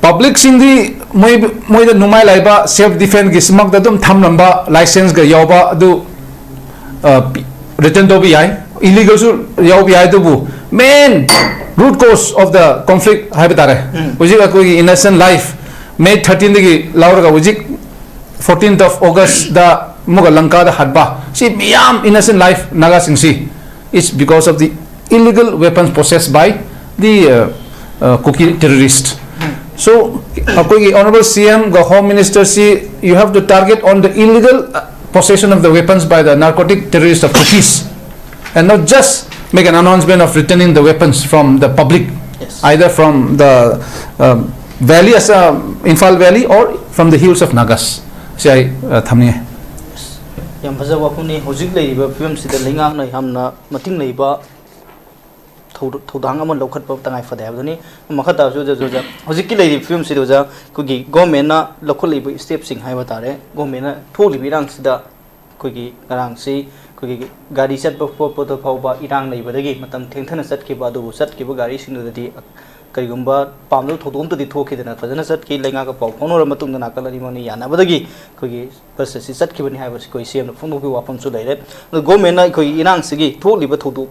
ꯄꯕ꯭ꯂꯤꯛꯁꯤꯡꯗꯤ ꯃꯣꯏ, ꯃꯣꯏꯗ ꯅꯨꯡꯉꯥꯏ ꯂꯩꯕ, ꯁꯦꯜꯐ ꯗꯤꯐꯦꯟꯁꯀꯤ ꯁꯃꯛꯇ ꯑꯗꯨꯝ ꯊꯝꯂꯝꯕ, ꯂꯥꯏꯁꯦꯟꯁꯀ ꯌꯥꯎꯕ ꯑꯗꯨ, ꯑ, ꯄꯤ-, ꯔꯤꯇꯔꯟ ꯇꯧꯕ ꯌꯥꯏ, ꯏꯂꯤꯒꯦꯜꯁꯨ ꯌꯥꯎꯕ ꯌꯥꯏ꯫ ꯑꯗꯨꯕꯨ main root cause of the conflict ꯍꯥꯏꯕ ꯇꯥꯔꯦ, ꯎꯝ꯫ ꯍꯧꯖꯤꯛ ꯑꯩꯈꯣꯏꯒꯤ ꯏꯅꯣꯁꯦꯟ ꯂꯥꯏꯐ, ꯃꯦ ꯊꯥꯔꯇꯤꯟꯗꯒꯤ ꯂꯧꯔꯒ ꯍꯧꯖꯤꯛ ꯐꯣꯔꯇꯤꯟ ꯑꯣꯐ ꯑꯣꯒꯁꯇ ꯑꯃꯨꯛꯀ ꯂꯪꯀꯥꯗ ꯍꯥꯠꯄ, ꯁꯤ ꯃꯤꯌꯥꯝ ꯏꯅꯣꯁꯦꯟ ꯂꯥꯏꯐ ꯅꯥꯒꯥꯁꯤꯡꯁꯤ, it's because of the illegal weapons possessed by the, uh, uh, Kuki terrorist. So, ꯑꯩꯈꯣꯏꯒꯤ ꯑꯣꯅꯔꯦꯕꯜ ꯁꯤ ꯑꯦꯝꯒ home ꯃꯤꯅꯤꯁꯇꯔꯁꯤ, you have to target on the illegal, uh, possession of the weapons by the narcotic terrorist of Kukis, and not just make an announcement of returning the weapons from the public, Yes. either from the, um, valley as a Imphal Valley or from the hills of Nagas. ꯁꯤ ꯑꯩ, ꯑ, ꯊꯝꯅꯤꯡꯉꯦ꯫ ꯌꯥꯝ ꯐꯖꯕ ꯋꯥꯐꯝꯅꯤ꯫ ꯍꯧꯖꯤꯛ ꯂꯩꯔꯤꯕ ꯐꯤꯕꯝꯁꯤꯗ ꯂꯩꯉꯥꯛꯅ ꯌꯥꯝꯅ ꯃꯇꯤꯡ ꯂꯩꯕ ꯊꯧ-, ꯊꯧꯗꯥꯡ ꯑꯃ ꯂꯧꯈꯠꯄ ꯇꯉꯥꯏ ꯐꯗꯦ ꯍꯥꯏꯕꯗꯨꯅꯤ꯫ ꯃꯈꯥ ꯇꯥꯕꯁꯨ ꯑꯣꯖꯥ, ꯑꯣꯖꯥ, ꯍꯧꯖꯤꯛꯀꯤ ꯂꯩꯔꯤꯕ ꯐꯤꯕꯝꯁꯤꯗ ꯑꯣꯖꯥ, ꯑꯩꯈꯣꯏꯒꯤ ꯒꯣꯔꯃꯦꯟꯅ ꯂꯧꯈꯠꯂꯤꯕ ꯏꯁꯇꯦꯞꯁꯤꯡ ꯍꯥꯏꯕ ꯇꯥꯔꯦ, ꯒꯣꯔꯃꯦꯟꯅ ꯊꯣꯛꯂꯤꯕ ꯏꯔꯥꯡꯁꯤꯗ ꯑꯩꯈꯣꯏꯒꯤ ꯉꯔꯥꯡꯁꯤ ꯑꯩꯈꯣꯏꯒꯤ ꯒꯥꯔꯤ ꯆꯠꯄ ꯈꯣꯠꯄꯗ ꯐꯥꯎꯕ ꯏꯔꯥꯡ ꯂꯩꯕꯗꯒꯤ ꯃꯇꯝ ꯊꯦꯡꯊꯅ ꯆꯠꯈꯤꯕ, ꯑꯗꯨꯕꯨ ꯆꯠꯈꯤꯕ ꯒꯥꯔꯤꯁꯤꯡꯗꯨꯗꯗꯤ ꯀꯔꯤꯒꯨꯝꯕ ꯄꯥꯝꯗꯕ ꯊꯧꯗꯣꯛ ꯑꯝꯇꯗꯤ ꯊꯣꯛꯈꯤꯗꯅ ꯐꯖꯅ ꯆꯠꯈꯤ꯫ ꯂꯩꯉꯥꯛꯀ ꯄꯥꯎ ꯐꯥꯎꯅꯔꯕ ꯃꯇꯨꯡꯗ ꯅꯥꯀꯜ ꯑꯅꯤꯃꯛꯅ ꯌꯥꯅꯕꯗꯒꯤ ꯑꯩꯈꯣꯏꯒꯤ ꯕꯁ ꯑꯁꯤ ꯆꯠꯈꯤꯕꯅꯤ ꯍꯥꯏꯕꯁꯤ ꯑꯩꯈꯣꯏ ꯁꯤ ꯑꯦꯝꯅ ꯐꯣꯡꯗꯣꯛꯈꯤꯕ ꯋꯥꯐꯝꯁꯨ ꯂꯩꯔꯦ꯫ ꯑꯗꯨ ꯒꯣꯔꯃꯦꯟꯅ ꯑꯩꯈꯣꯏꯒꯤ ꯏꯔꯥꯡꯁꯤꯒꯤ ꯊꯣꯛꯂꯤꯕ ꯊꯧꯗꯣꯛ,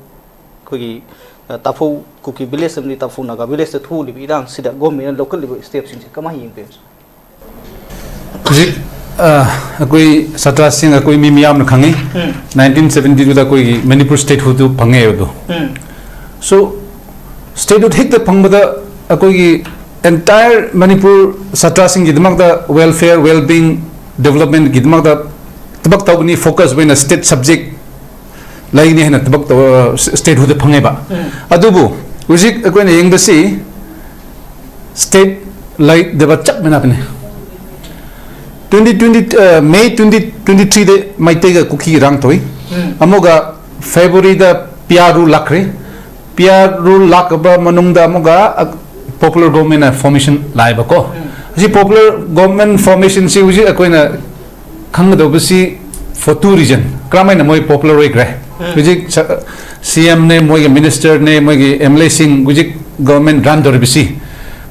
ꯑꯩꯈꯣꯏꯒꯤ, ꯑ, ꯇꯥꯐꯧ ꯀꯨꯀꯤ ꯚꯤꯂꯦꯖ ꯑꯃꯗꯤ ꯇꯥꯐꯧ ꯅꯥꯒꯥ ꯚꯤꯂꯦꯖꯇ ꯊꯣꯛꯂꯤꯕ ꯏꯔꯥꯡꯁꯤꯗ ꯒꯣꯔꯃꯦꯟꯅ ꯂꯧꯈꯠꯂꯤꯕ ꯏꯁꯇꯦꯞꯁꯤꯡꯁꯦ ꯀꯃꯥꯏꯅ ꯌꯦꯡꯕꯤꯔꯤ? ꯍꯧꯖꯤꯛ, ꯑ, ꯑꯩꯈꯣꯏ ꯁꯥꯇ꯭ꯔꯁꯤꯡ, ꯑꯩꯈꯣꯏ ꯃꯤ ꯃꯤꯌꯥꯝꯅ ꯈꯪꯉꯤ, ꯎꯝ꯫ ꯅꯥꯏꯟꯇꯤꯟ ꯁꯚꯦꯟꯇꯤ ꯇꯨꯗ ꯑꯩꯈꯣꯏꯒꯤ ꯃꯅꯤꯄꯨꯔ ꯁ꯭ꯇꯦꯠꯍꯨꯗꯇꯨ ꯐꯪꯉꯦ ꯑꯗꯣ꯫ ꯎꯝ꯫ So, ꯁ꯭ꯇꯦꯠꯍꯨꯗ ꯍꯦꯛꯇ ꯐꯪꯕꯗ ꯑꯩꯈꯣꯏꯒꯤ entire ꯃꯅꯤꯄꯨꯔ ꯁꯥꯇ꯭ꯔꯁꯤꯡꯒꯤꯗꯃꯛꯇ welfare, well-being, developmentꯒꯤꯗꯃꯛꯇ ꯊꯕꯛ ꯇꯧꯒꯅꯤ, ꯐꯣꯀꯁ ꯑꯣꯏꯅ ꯁ꯭ꯇꯦꯠ ꯁꯕꯖꯦꯛ ꯂꯩꯒꯅꯤ ꯍꯥꯏꯅ ꯊꯕꯛ ꯇꯧ-, ꯁ꯭ꯇꯦꯠꯍꯨꯗꯇ ꯐꯪꯉꯦꯕ꯫ ꯎꯝ꯫ ꯑꯗꯨꯕꯨ ꯍꯧꯖꯤꯛ ꯑꯩꯈꯣꯏꯅ ꯌꯦꯡꯕꯁꯤ ꯁ꯭ꯇꯦꯠ ꯂꯩꯇꯕ ꯆꯞ ꯃꯥꯟꯅꯕꯅꯤ꯫ ꯇ꯭ꯋꯦꯟꯇꯤ ꯇ꯭ꯋꯦꯟꯇꯤ, ꯑ, ꯃꯦ ꯇ꯭ꯋꯦꯟꯇꯤ ꯇ꯭ꯋꯦꯟꯇꯤ ꯊ꯭ꯔꯤꯗ ꯃꯩꯇꯩꯒ ꯀꯨꯀꯤ ꯏꯔꯥꯡ ꯇꯧꯏ꯫ ꯎꯝ꯫ ꯑꯃꯨꯛꯀ ꯐꯦꯕ꯭ꯔꯨꯋꯥꯔꯤꯗ ꯄꯤ ꯑꯥꯔ ꯔꯨꯜ ꯂꯥꯛꯈ꯭ꯔꯦ꯫ ꯄꯤ ꯑꯥꯔ ꯔꯨꯜ ꯂꯥꯛꯄ ꯃꯅꯨꯡꯗ ꯑꯃꯨꯛꯀ, ꯑ, ꯄꯣꯄꯨꯂꯔ ꯒꯣꯔꯃꯦꯟꯅ ꯐꯣꯔꯃꯦꯁꯟ ꯂꯥꯛꯑꯦꯕꯀꯣ꯫ ꯎꯝ꯫ ꯑꯁꯤ ꯄꯣꯄꯨꯂꯔ ꯒꯣꯔꯃꯦꯟ ꯐꯣꯔꯃꯦꯁꯟꯁꯤ ꯍꯧꯖꯤꯛ ꯑꯩꯈꯣꯏꯅ ꯈꯪꯒꯗꯧꯕꯁꯤ For two reason. ꯀꯔꯝꯍꯥꯏꯅ ꯃꯣꯏ popular ꯑꯣꯏꯈ꯭ꯔꯦ? ꯍꯧꯖꯤꯛ ꯁ-, C M ꯅꯦ, ꯃꯣꯏꯒꯤ minister ꯅꯦ, ꯃꯣꯏꯒꯤ M L A ꯁꯤꯡ ꯍꯧꯖꯤꯛ government run ꯇꯧꯔꯤꯕꯁꯤ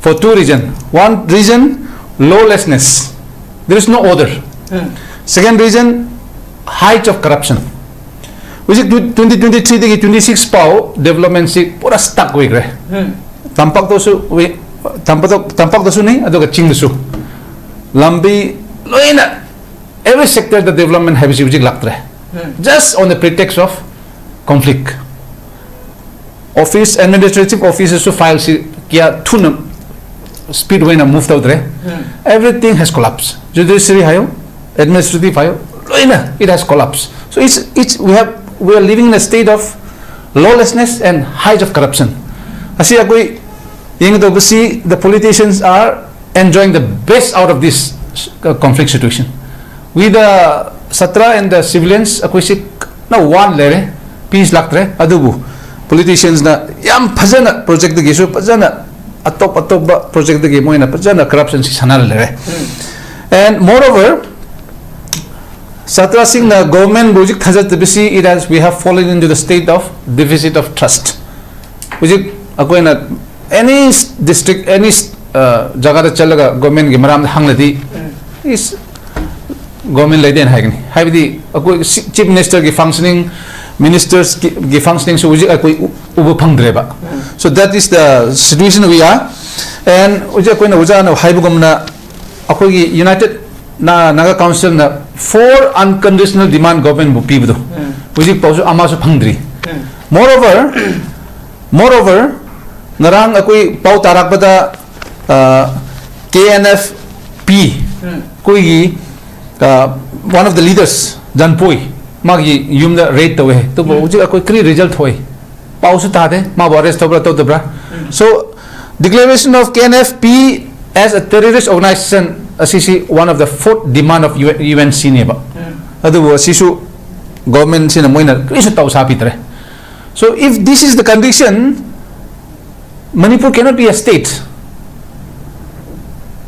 for two reason. One reason, lawlessness. There is no order. Second reason, height of corruption. ꯍꯧꯖꯤꯛ twenty twenty-three ꯗꯒꯤ twenty-six ꯐꯥꯎ development ꯁꯤ ꯄꯨꯔꯥ stuck ꯑꯣꯏꯈ꯭ꯔꯦ꯫ ꯇꯝꯄꯥꯛꯇꯁꯨ ꯑꯣꯏ-, ꯇꯝꯄꯥꯛꯇ-, ꯇꯝꯄꯥꯛꯇꯁꯨꯅꯤ, ꯑꯗꯨꯒ ꯆꯤꯡꯗꯁꯨ꯫ ꯂꯝꯕꯤ ꯂꯣꯏꯅ, every sector ꯗ development ꯍꯥꯏꯕꯁꯤ ꯍꯧꯖꯤꯛ ꯂꯥꯛꯇ꯭ꯔꯦ꯫ Just on the pretext of conflict. Office, administrative office ꯁꯨ file ꯁꯤ ꯀꯌꯥ ꯊꯨꯅ speed ꯑꯣꯏꯅ move ꯇꯧꯗ꯭ꯔꯦ꯫ Everything has collapsed. Judiciary ꯍꯥꯏꯌꯣ, administrative ꯍꯥꯏꯌꯣ, ꯂꯣꯏꯅ it has collapsed. So it's, it's, we have, we are living in a state of lawlessness and height of corruption. ꯑꯁꯤ ꯑꯩꯈꯣꯏ ꯌꯦꯡꯒꯗꯧꯕꯁꯤ, the politicians are enjoying the best out of this, uh, conflict situation. We, the ꯁꯥꯇ꯭ꯔ and the civilians, ꯑꯩꯈꯣꯏꯁꯤ ꯀꯟꯅ ꯋꯥꯅ ꯂꯩꯔꯦ, peace ꯂꯥꯛꯇ꯭ꯔꯦ꯫ ꯑꯗꯨꯕꯨ politicians ꯅ ꯌꯥꯝ ꯐꯖꯅ project ꯇꯒꯤꯁꯨ ꯐꯖꯅ, ꯑꯇꯣꯞ ꯑꯇꯣꯞꯄ project ꯇꯒꯤ ꯃꯣꯏꯅ ꯐꯖꯅ corruption ꯁꯤ ꯁꯥꯟꯅꯔ ꯂꯩꯔꯦ꯫ And moreover, ꯁꯥꯇ꯭ꯔꯁꯤꯡꯅ government ꯕꯨ ꯍꯧꯖꯤꯛ ꯊꯥꯖꯗꯕꯁꯤ, it has, we have fallen into the state of deficit of trust. ꯍꯧꯖꯤꯛ ꯑꯩꯈꯣꯏꯅ any district, any, uh, ꯖꯒꯥꯗ ꯆꯠꯂꯒ government ꯀꯤ ꯃꯔꯝꯗ ꯍꯪꯂꯗꯤ, is government ꯂꯩꯇꯦꯅ ꯍꯥꯏꯒꯅꯤ꯫ ꯍꯥꯏꯕꯗꯤ ꯑꯩꯈꯣꯏ ꯁꯤ-, chief minister ꯒꯤ functioning, ministers ꯒꯤ, ꯒꯤ functioning ꯁꯨ ꯍꯧꯖꯤꯛ ꯑꯩꯈꯣꯏ ꯎ-, ꯎꯕ ꯐꯪꯗ꯭ꯔꯦꯕ꯫ So that is the situation we are. And ꯍꯧꯖꯤꯛ ꯑꯩꯈꯣꯏꯅ ꯑꯣꯖꯥꯅ ꯍꯥꯏꯕꯒꯨꯝꯅ, ꯑꯩꯈꯣꯏꯒꯤ United Na-, Naga Council ꯅ four unconditional demand government ꯕꯨ ꯄꯤꯕꯗꯣ, ꯍꯧꯖꯤꯛ ꯐꯥꯎꯁꯨ ꯑꯃꯁꯨ ꯐꯪꯗ꯭ꯔꯤ꯫ Moreover, moreover, ꯉꯔꯥꯡ ꯑꯩꯈꯣꯏ ꯄꯥꯎ ꯇꯥꯔꯛꯄꯗ, ꯑ, K N F P, ꯑꯩꯈꯣꯏꯒꯤ, ꯑ, one of the leaders, ꯖꯟꯄꯣꯏ, ꯃꯥꯒꯤ ꯌꯨꯝꯗ raid ꯇꯧꯋꯦ꯫ ꯑꯗꯨꯕꯨ ꯍꯧꯖꯤꯛ ꯑꯩꯈꯣꯏ ꯀꯔꯤ result ꯊꯣꯛꯏ? ꯄꯥꯎꯁꯨ ꯇꯥꯗꯦ, ꯃꯥꯕꯨ arrest ꯇꯧꯕ꯭ꯔꯥ ꯇꯧꯗꯕ꯭ꯔꯥ? So, declaration of K N F P as a terrorist organization ꯑꯁꯤꯁꯤ one of the fourth demand of U N C ꯅꯦꯕ꯫ ꯑꯗꯨꯕꯨ ꯑꯁꯤꯁꯨ government ꯁꯤꯅ ꯃꯣꯏꯅ ꯀꯔꯤꯁꯨ ꯇꯧ ꯁꯥꯕꯤꯗ꯭ꯔꯦ꯫ So, if this is the condition, Manipur cannot be a state.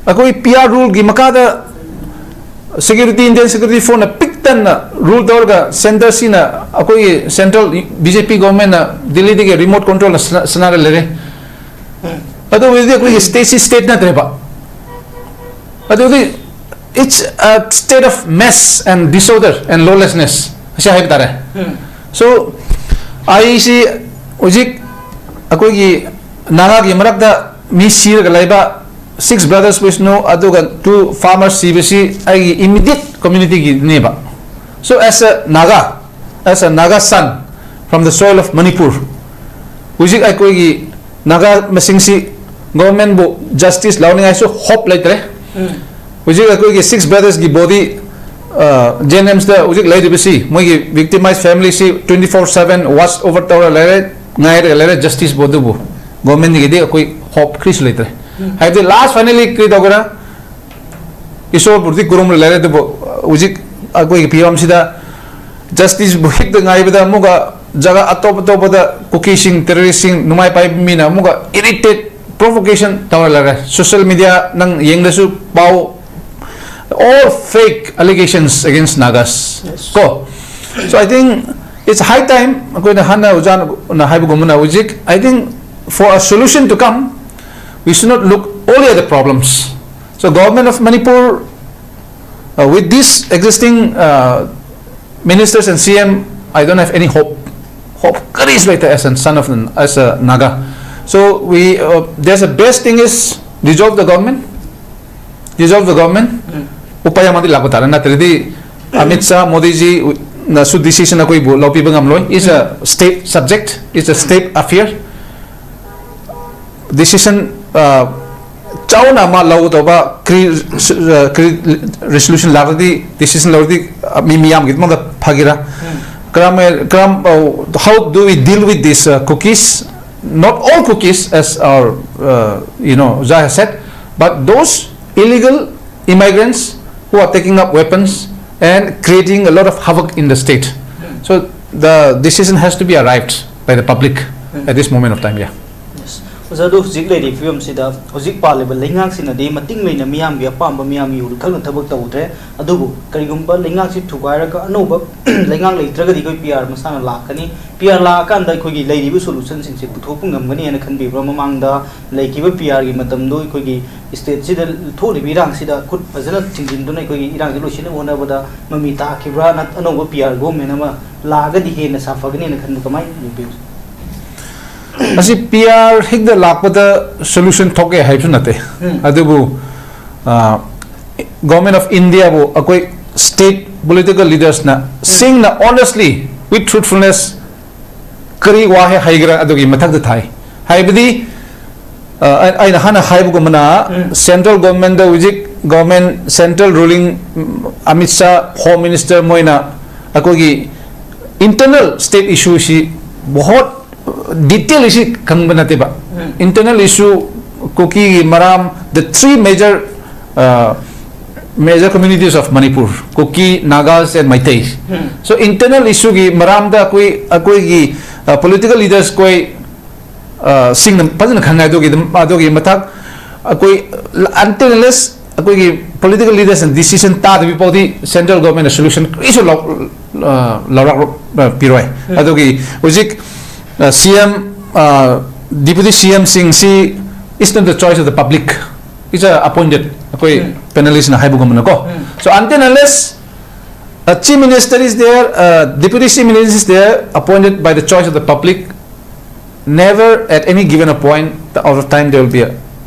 ꯑꯩꯈꯣꯏ P R rule ꯒꯤ ꯃꯈꯥꯗ security, Indian security force ꯅ ꯄꯤꯛ ꯅ ꯔꯨꯜ ꯇꯧꯔꯒ ꯁꯦꯟꯇꯔꯁꯤꯅ, ꯑꯩꯈꯣꯏꯒꯤ ꯁꯦꯟꯇ꯭ꯔꯦꯜ ꯕꯤ ꯖꯦ ꯄꯤ ꯒꯣꯚꯔꯟꯃꯦꯟꯅ ꯗꯤꯜꯂꯤꯗꯒꯤ ꯔꯤꯃꯣꯠ ꯀꯟꯇ꯭ꯔꯣꯜꯅ ꯁꯅꯥꯔ ꯂꯩꯔꯦ꯫ ꯑꯗꯨ ꯑꯣꯏꯔꯗꯤ ꯑꯩꯈꯣꯏꯒꯤ ꯁ꯭ꯇꯦꯠꯁꯤ ꯁ꯭ꯇꯦꯠ ꯅꯠꯇ꯭ꯔꯦꯕ꯫ ꯑꯗꯨꯗꯤ it's a state of mess and disorder and lawlessness ꯑꯁꯤ ꯍꯥꯏꯕ ꯇꯥꯔꯦ꯫ ꯁꯣ ꯑꯩꯁꯤ ꯍꯧꯖꯤꯛ ꯑꯩꯈꯣꯏꯒꯤ ꯅꯥꯒꯥꯒꯤ ꯃꯔꯛꯇ ꯃꯤ ꯁꯤꯔꯒ ꯂꯩꯕ, six brothers ꯋꯤꯁꯅꯨ ꯑꯗꯨꯒ two farmers ꯁꯤꯕꯁꯤ ꯑꯩꯒꯤ ꯏꯃꯤꯗꯤꯌꯦꯠ ꯀꯝꯃ꯭ꯌꯨꯅꯤꯇꯤꯒꯤꯅꯦꯕ꯫ So as a Naga, as a Naga son from the soil of Manipur, ꯍꯧꯖꯤꯛ ꯑꯩꯈꯣꯏꯒꯤ ꯅꯥꯒꯥ ꯃꯁꯤꯡꯁꯤ ꯒꯣꯚꯔꯟꯃꯦꯟꯕꯨ ꯖꯁꯇꯤꯁ ꯂꯧꯅꯤꯡꯉꯥꯏꯁꯨ ꯍꯣꯞ ꯂꯩꯇ꯭ꯔꯦ꯫ ꯍꯧꯖꯤꯛ ꯑꯩꯈꯣꯏꯒꯤ six brothersꯀꯤ ꯕꯣꯗꯤ ꯖꯦ ꯑꯦꯟ ꯑꯦꯝꯁꯇ ꯍꯧꯖꯤꯛ ꯂꯩꯔꯤꯕꯁꯤ, ꯃꯣꯏꯒꯤ victimised ꯐꯦꯃꯤꯂꯤꯁꯤ twenty four seven watch over ꯇꯧꯔ ꯂꯩꯔꯦ, ꯉꯥꯏꯔꯒ ꯂꯩꯔꯦ ꯖꯁꯇꯤꯁꯕꯨ꯫ ꯑꯗꯨꯕꯨ ꯒꯣꯚꯔꯟꯃꯦꯟꯗꯒꯤꯗꯤ ꯑꯩꯈꯣꯏ ꯍꯣꯞ ꯀꯔꯤꯁꯨ ꯂꯩꯇ꯭ꯔꯦ꯫ ꯍꯥꯏꯕꯗꯤ ꯂꯥꯁ ꯐꯥꯏꯅꯦꯜꯂꯤ ꯀꯔꯤ ꯇꯧꯒꯦꯔꯥ? ꯏꯁꯣꯔꯕꯨꯗꯤ ꯈꯨꯔꯨꯝꯂ ꯂꯩꯔꯦ, ꯑꯗꯨꯕꯨ ꯍꯧꯖꯤꯛ ꯑꯩꯈꯣꯏꯒꯤ ꯐꯤꯕꯝꯁꯤꯗ ꯖꯁꯇꯤꯁꯕꯨ ꯍꯦꯛꯇ ꯉꯥꯏꯕꯗ ꯑꯃꯨꯛꯀ ꯖꯒꯥ ꯑꯇꯣꯞ ꯑꯇꯣꯞꯄꯗ ꯀꯨꯀꯤꯁꯤꯡ, ꯇꯦꯔꯣꯔꯤꯁꯁꯤꯡ, ꯅꯨꯡꯃꯥꯏ ꯄꯥꯏꯕ ꯃꯤꯅ ꯑꯃꯨꯛꯀ ꯏꯔꯤꯇꯦꯠ, ꯄ꯭ꯔꯣꯚꯣꯀꯦꯁꯟ ꯇꯧꯔ ꯂꯩꯔꯦ꯫ ꯁꯣꯁꯤꯌꯦꯜ ꯃꯤꯗꯤꯌꯥ ꯅꯪ ꯌꯦꯡꯗꯁꯨ ꯄꯥꯎ, all fake allegations against Nagas꯫ ꯀꯣ, so I think it's high time, ꯑꯩꯈꯣꯏꯅ ꯍꯥꯟꯅ ꯑꯣꯖꯥꯅ ꯍꯥꯏꯕꯒꯨꯝꯕꯅ ꯍꯧꯖꯤꯛ, I think for a solution to come, we should not look only at the problems. So government of Manipur, uh, with this existing uh, ministers and C M, I don't have any hope. Hope ꯀꯔꯤꯁꯨ ꯂꯩꯇꯦ as a son of, as a Naga. So we, uh, there's a best thing is dissolve the government. Dissolve the government. ꯎꯄꯥꯏ ꯑꯃꯗꯤ ꯂꯥꯛꯄ ꯇꯥꯔꯦ, ꯅꯠꯇ꯭ꯔꯗꯤ ꯑꯃꯤꯠ ꯁꯥꯍ, ꯃꯣꯗꯤꯖꯤ ꯅꯁꯨ decision ꯑꯩꯈꯣꯏꯕꯨ ꯂꯧꯕꯤꯕ ꯉꯝꯂꯣꯏ꯫ It's a state subject, it's a state affair꯫ Decision, uh, ꯆꯥꯎꯅ ꯑꯃ ꯂꯧꯒꯗꯧꯕ, ꯀꯔꯤ, uh, ꯀꯔꯤ resolution ꯂꯥꯛꯂꯗꯤ, decision ꯂꯧꯔꯗꯤ, uh, ꯃꯤ ꯃꯤꯌꯥꯝꯒꯤꯗꯃꯛꯇ ꯐꯒꯦꯔꯥ? ꯀꯔꯝ, ꯀꯔꯝ, uh, how do we deal with this, uh, Kukis? Not all Kukis, as our, uh, you know, Zai has said, but those illegal immigrants who are taking up weapons and creating a lot of havoc in the state. So the decision has to be arrived by the public at this moment of time, yeah. Yes. ꯑꯣꯖꯥ, ꯑꯗꯨ ꯍꯧꯖꯤꯛ ꯂꯩꯔꯤꯕ ꯐꯤꯕꯝꯁꯤꯗ ꯍꯧꯖꯤꯛ ꯄꯥꯜꯂꯤꯕ ꯂꯩꯉꯥꯛꯁꯤꯅꯗꯤ ꯃꯇꯤꯡ ꯂꯩꯅ ꯃꯤꯌꯥꯝꯒꯤ ꯑꯄꯥꯝꯕ ꯃꯤꯌꯥꯝꯒꯤ ꯎꯔꯨ ꯈꯪꯅ ꯊꯕꯛ ꯇꯧꯗ꯭ꯔꯦ꯫ ꯑꯗꯨꯕꯨ ꯀꯔꯤꯒꯨꯝꯕ ꯂꯩꯉꯥꯛꯁꯤ ꯊꯨꯒꯥꯏꯔꯒ ꯑꯅꯧꯕ ꯂꯩꯉꯥꯛ ꯂꯩꯇ꯭ꯔꯒꯗꯤ ꯑꯩꯈꯣꯏ ꯄꯤ ꯑꯥꯔ ꯃꯁꯥꯅ ꯂꯥꯛꯀꯅꯤ꯫ ꯄꯤ ꯑꯥꯔ ꯂꯥꯛꯑꯀꯥꯟꯗ ꯑꯩꯈꯣꯏꯒꯤ ꯂꯩꯔꯤꯕ ꯁꯣꯂꯨꯁꯟꯁꯤꯡꯁꯦ ꯄꯨꯊꯣꯛꯄ ꯉꯝꯒꯅꯤ ꯍꯥꯏꯅ ꯈꯟꯕꯤꯕ꯭ꯔꯥ? ꯃꯃꯥꯡꯗ ꯂꯩꯈꯤꯕ ꯄꯤ ꯑꯥꯔꯒꯤ ꯃꯇꯝꯗꯣ ꯑꯩꯈꯣꯏꯒꯤ ꯁ꯭ꯇꯦꯠꯁꯤꯗ ꯊꯣꯛꯂꯤꯕ ꯏꯔꯥꯡꯁꯤꯗ ꯈꯨꯠ ꯐꯖꯅ ꯊꯤꯡꯖꯤꯟꯗꯨꯅ ꯑꯩꯈꯣꯏꯒꯤ ꯏꯔꯥꯡꯁꯤ ꯂꯣꯏꯁꯤꯟꯅꯕ ꯍꯣꯠꯅꯕꯗ ꯃꯃꯤ ꯇꯥꯈꯤꯕ꯭ꯔꯥ? ꯅꯠ-, ꯑꯅꯧꯕ ꯄꯤ ꯑꯥꯔ ꯒꯣꯚꯔꯟꯃꯦꯟ ꯑꯃ ꯂꯥꯛꯑꯒꯗꯤ ꯍꯦꯟꯅ ꯁꯥꯐꯒꯅꯤꯅ ꯈꯟꯕ ꯀꯃꯥꯏꯅ ꯎꯕꯤꯕꯒꯦ? ꯑꯁꯤ ꯄꯤ ꯑꯥꯔ ꯍꯦꯛꯇ ꯂꯥꯛꯄꯗ ꯁꯣꯂꯨꯁꯟ ꯊꯣꯛꯑꯦ ꯍꯥꯏꯕꯁꯨ ꯅꯠꯇꯦ꯫ ꯎꯝ꯫ ꯑꯗꯨꯕꯨ ꯒꯣꯚꯔꯟꯃꯦꯟ ꯑꯣꯐ ꯏꯟꯗꯤꯌꯥꯕꯨ ꯑꯩꯈꯣꯏ ꯁ꯭ꯇꯦꯠ ꯄꯣꯂꯤꯇꯤꯀꯦꯜ ꯂꯤꯗꯔꯁꯅ ꯁꯦꯡꯅ ꯑꯣꯅꯦꯁꯂꯤ ꯋꯤꯠ ꯇ꯭ꯔꯨꯠꯐꯨꯜꯅꯦꯁ ꯀꯔꯤ ꯋꯥꯍꯩ ꯍꯥꯏꯒꯦꯔꯥ ꯑꯗꯨꯒꯤ ꯃꯊꯛꯇ ꯊꯥꯏ꯫ ꯍꯥꯏꯕꯗꯤ ꯑ, ꯑꯩ- ꯑꯩꯅ ꯍꯥꯟꯅ ꯍꯥꯏꯕꯒꯨꯝꯕꯅ ꯎꯝ꯫ ꯁꯦꯟꯇ꯭ꯔꯦꯜ ꯒꯣꯚꯔꯟꯃꯦꯟꯗ ꯍꯧꯖꯤꯛ ꯒꯣꯚꯔꯟꯃꯦꯟ ꯁꯦꯟꯇ꯭ꯔꯦꯜ ꯔꯨꯂꯤꯡ ꯑꯃꯤꯠ ꯁꯥ ꯍꯣꯝ ꯃꯤꯅꯤꯁꯇꯔ ꯃꯣꯏꯅ ꯑꯩꯈꯣꯏꯒꯤ ꯏꯟꯇꯔꯅꯦꯜ ꯁ꯭ꯇꯦꯠ ꯏꯁꯨꯁꯤ ꯕꯣꯍꯣꯠ ꯗꯤꯇꯦꯜ ꯏꯁꯤ ꯈꯪꯕ ꯅꯠꯇꯦꯕ꯫ ꯎꯝ꯫ ꯏꯟꯇꯔꯅꯦꯜ ꯏꯁꯨ ꯀꯨꯀꯤꯒꯤ ꯃꯔꯥꯝ the three major major communities of Manipur, Kuki, Nagas and Meiteis. Um. So internal ꯏꯁꯨꯒꯤ ꯃꯔꯝꯗ ꯑꯩꯈꯣꯏ ꯑꯩꯈꯣꯏꯒꯤ ꯄꯣꯂꯤꯇꯤꯀꯦꯜ ꯂꯤꯗꯔꯁ ꯈꯣꯏ ꯑ, ꯁꯤꯡꯅ ꯐꯖꯅ ꯈꯪꯉꯦ꯫ ꯑꯗꯨꯒꯤ ꯑꯗꯨꯝ ꯑꯗꯨꯒꯤ ꯃꯊꯛ ꯑꯩꯈꯣꯏ until unless ꯑꯩꯈꯣꯏꯒꯤ ꯄꯣꯂꯤꯇꯤꯀꯦꯜ ꯂꯤꯗꯔꯁꯅ ꯗꯤꯁꯤꯖꯟ ꯇꯥꯗꯕꯤ ꯐꯥꯎꯗꯤ ꯁꯦꯟꯇ꯭ꯔꯦꯜ ꯒꯣꯚꯔꯟꯃꯦꯟꯅ ꯁꯣꯂꯨꯁꯟ ꯀꯔꯤꯁꯨ ꯂꯧ- ꯑ, ꯂꯧꯔꯛ ꯑ, ꯄꯤꯔꯣꯏ꯫ ꯑꯗꯨꯒꯤ ꯍꯧꯖꯤꯛ ꯁꯤ ꯑꯦꯝ ꯗꯤꯄ꯭ꯌꯨꯇꯤ ꯁꯤ ꯑꯦꯝꯁꯤꯡꯁꯤ is not the choice of the public, it's a appointed, ꯑꯩꯈꯣꯏ ꯎꯝ꯫ ꯄꯦꯅꯦꯂꯤꯁꯅ ꯍꯥꯏꯕꯒꯨꯝꯕꯅꯀꯣ꯫ ꯎꯝ꯫ So until unless a chief minister is there, a deputy chief minister is there, appointed by the choice of the public, never at any given a point of time there will be a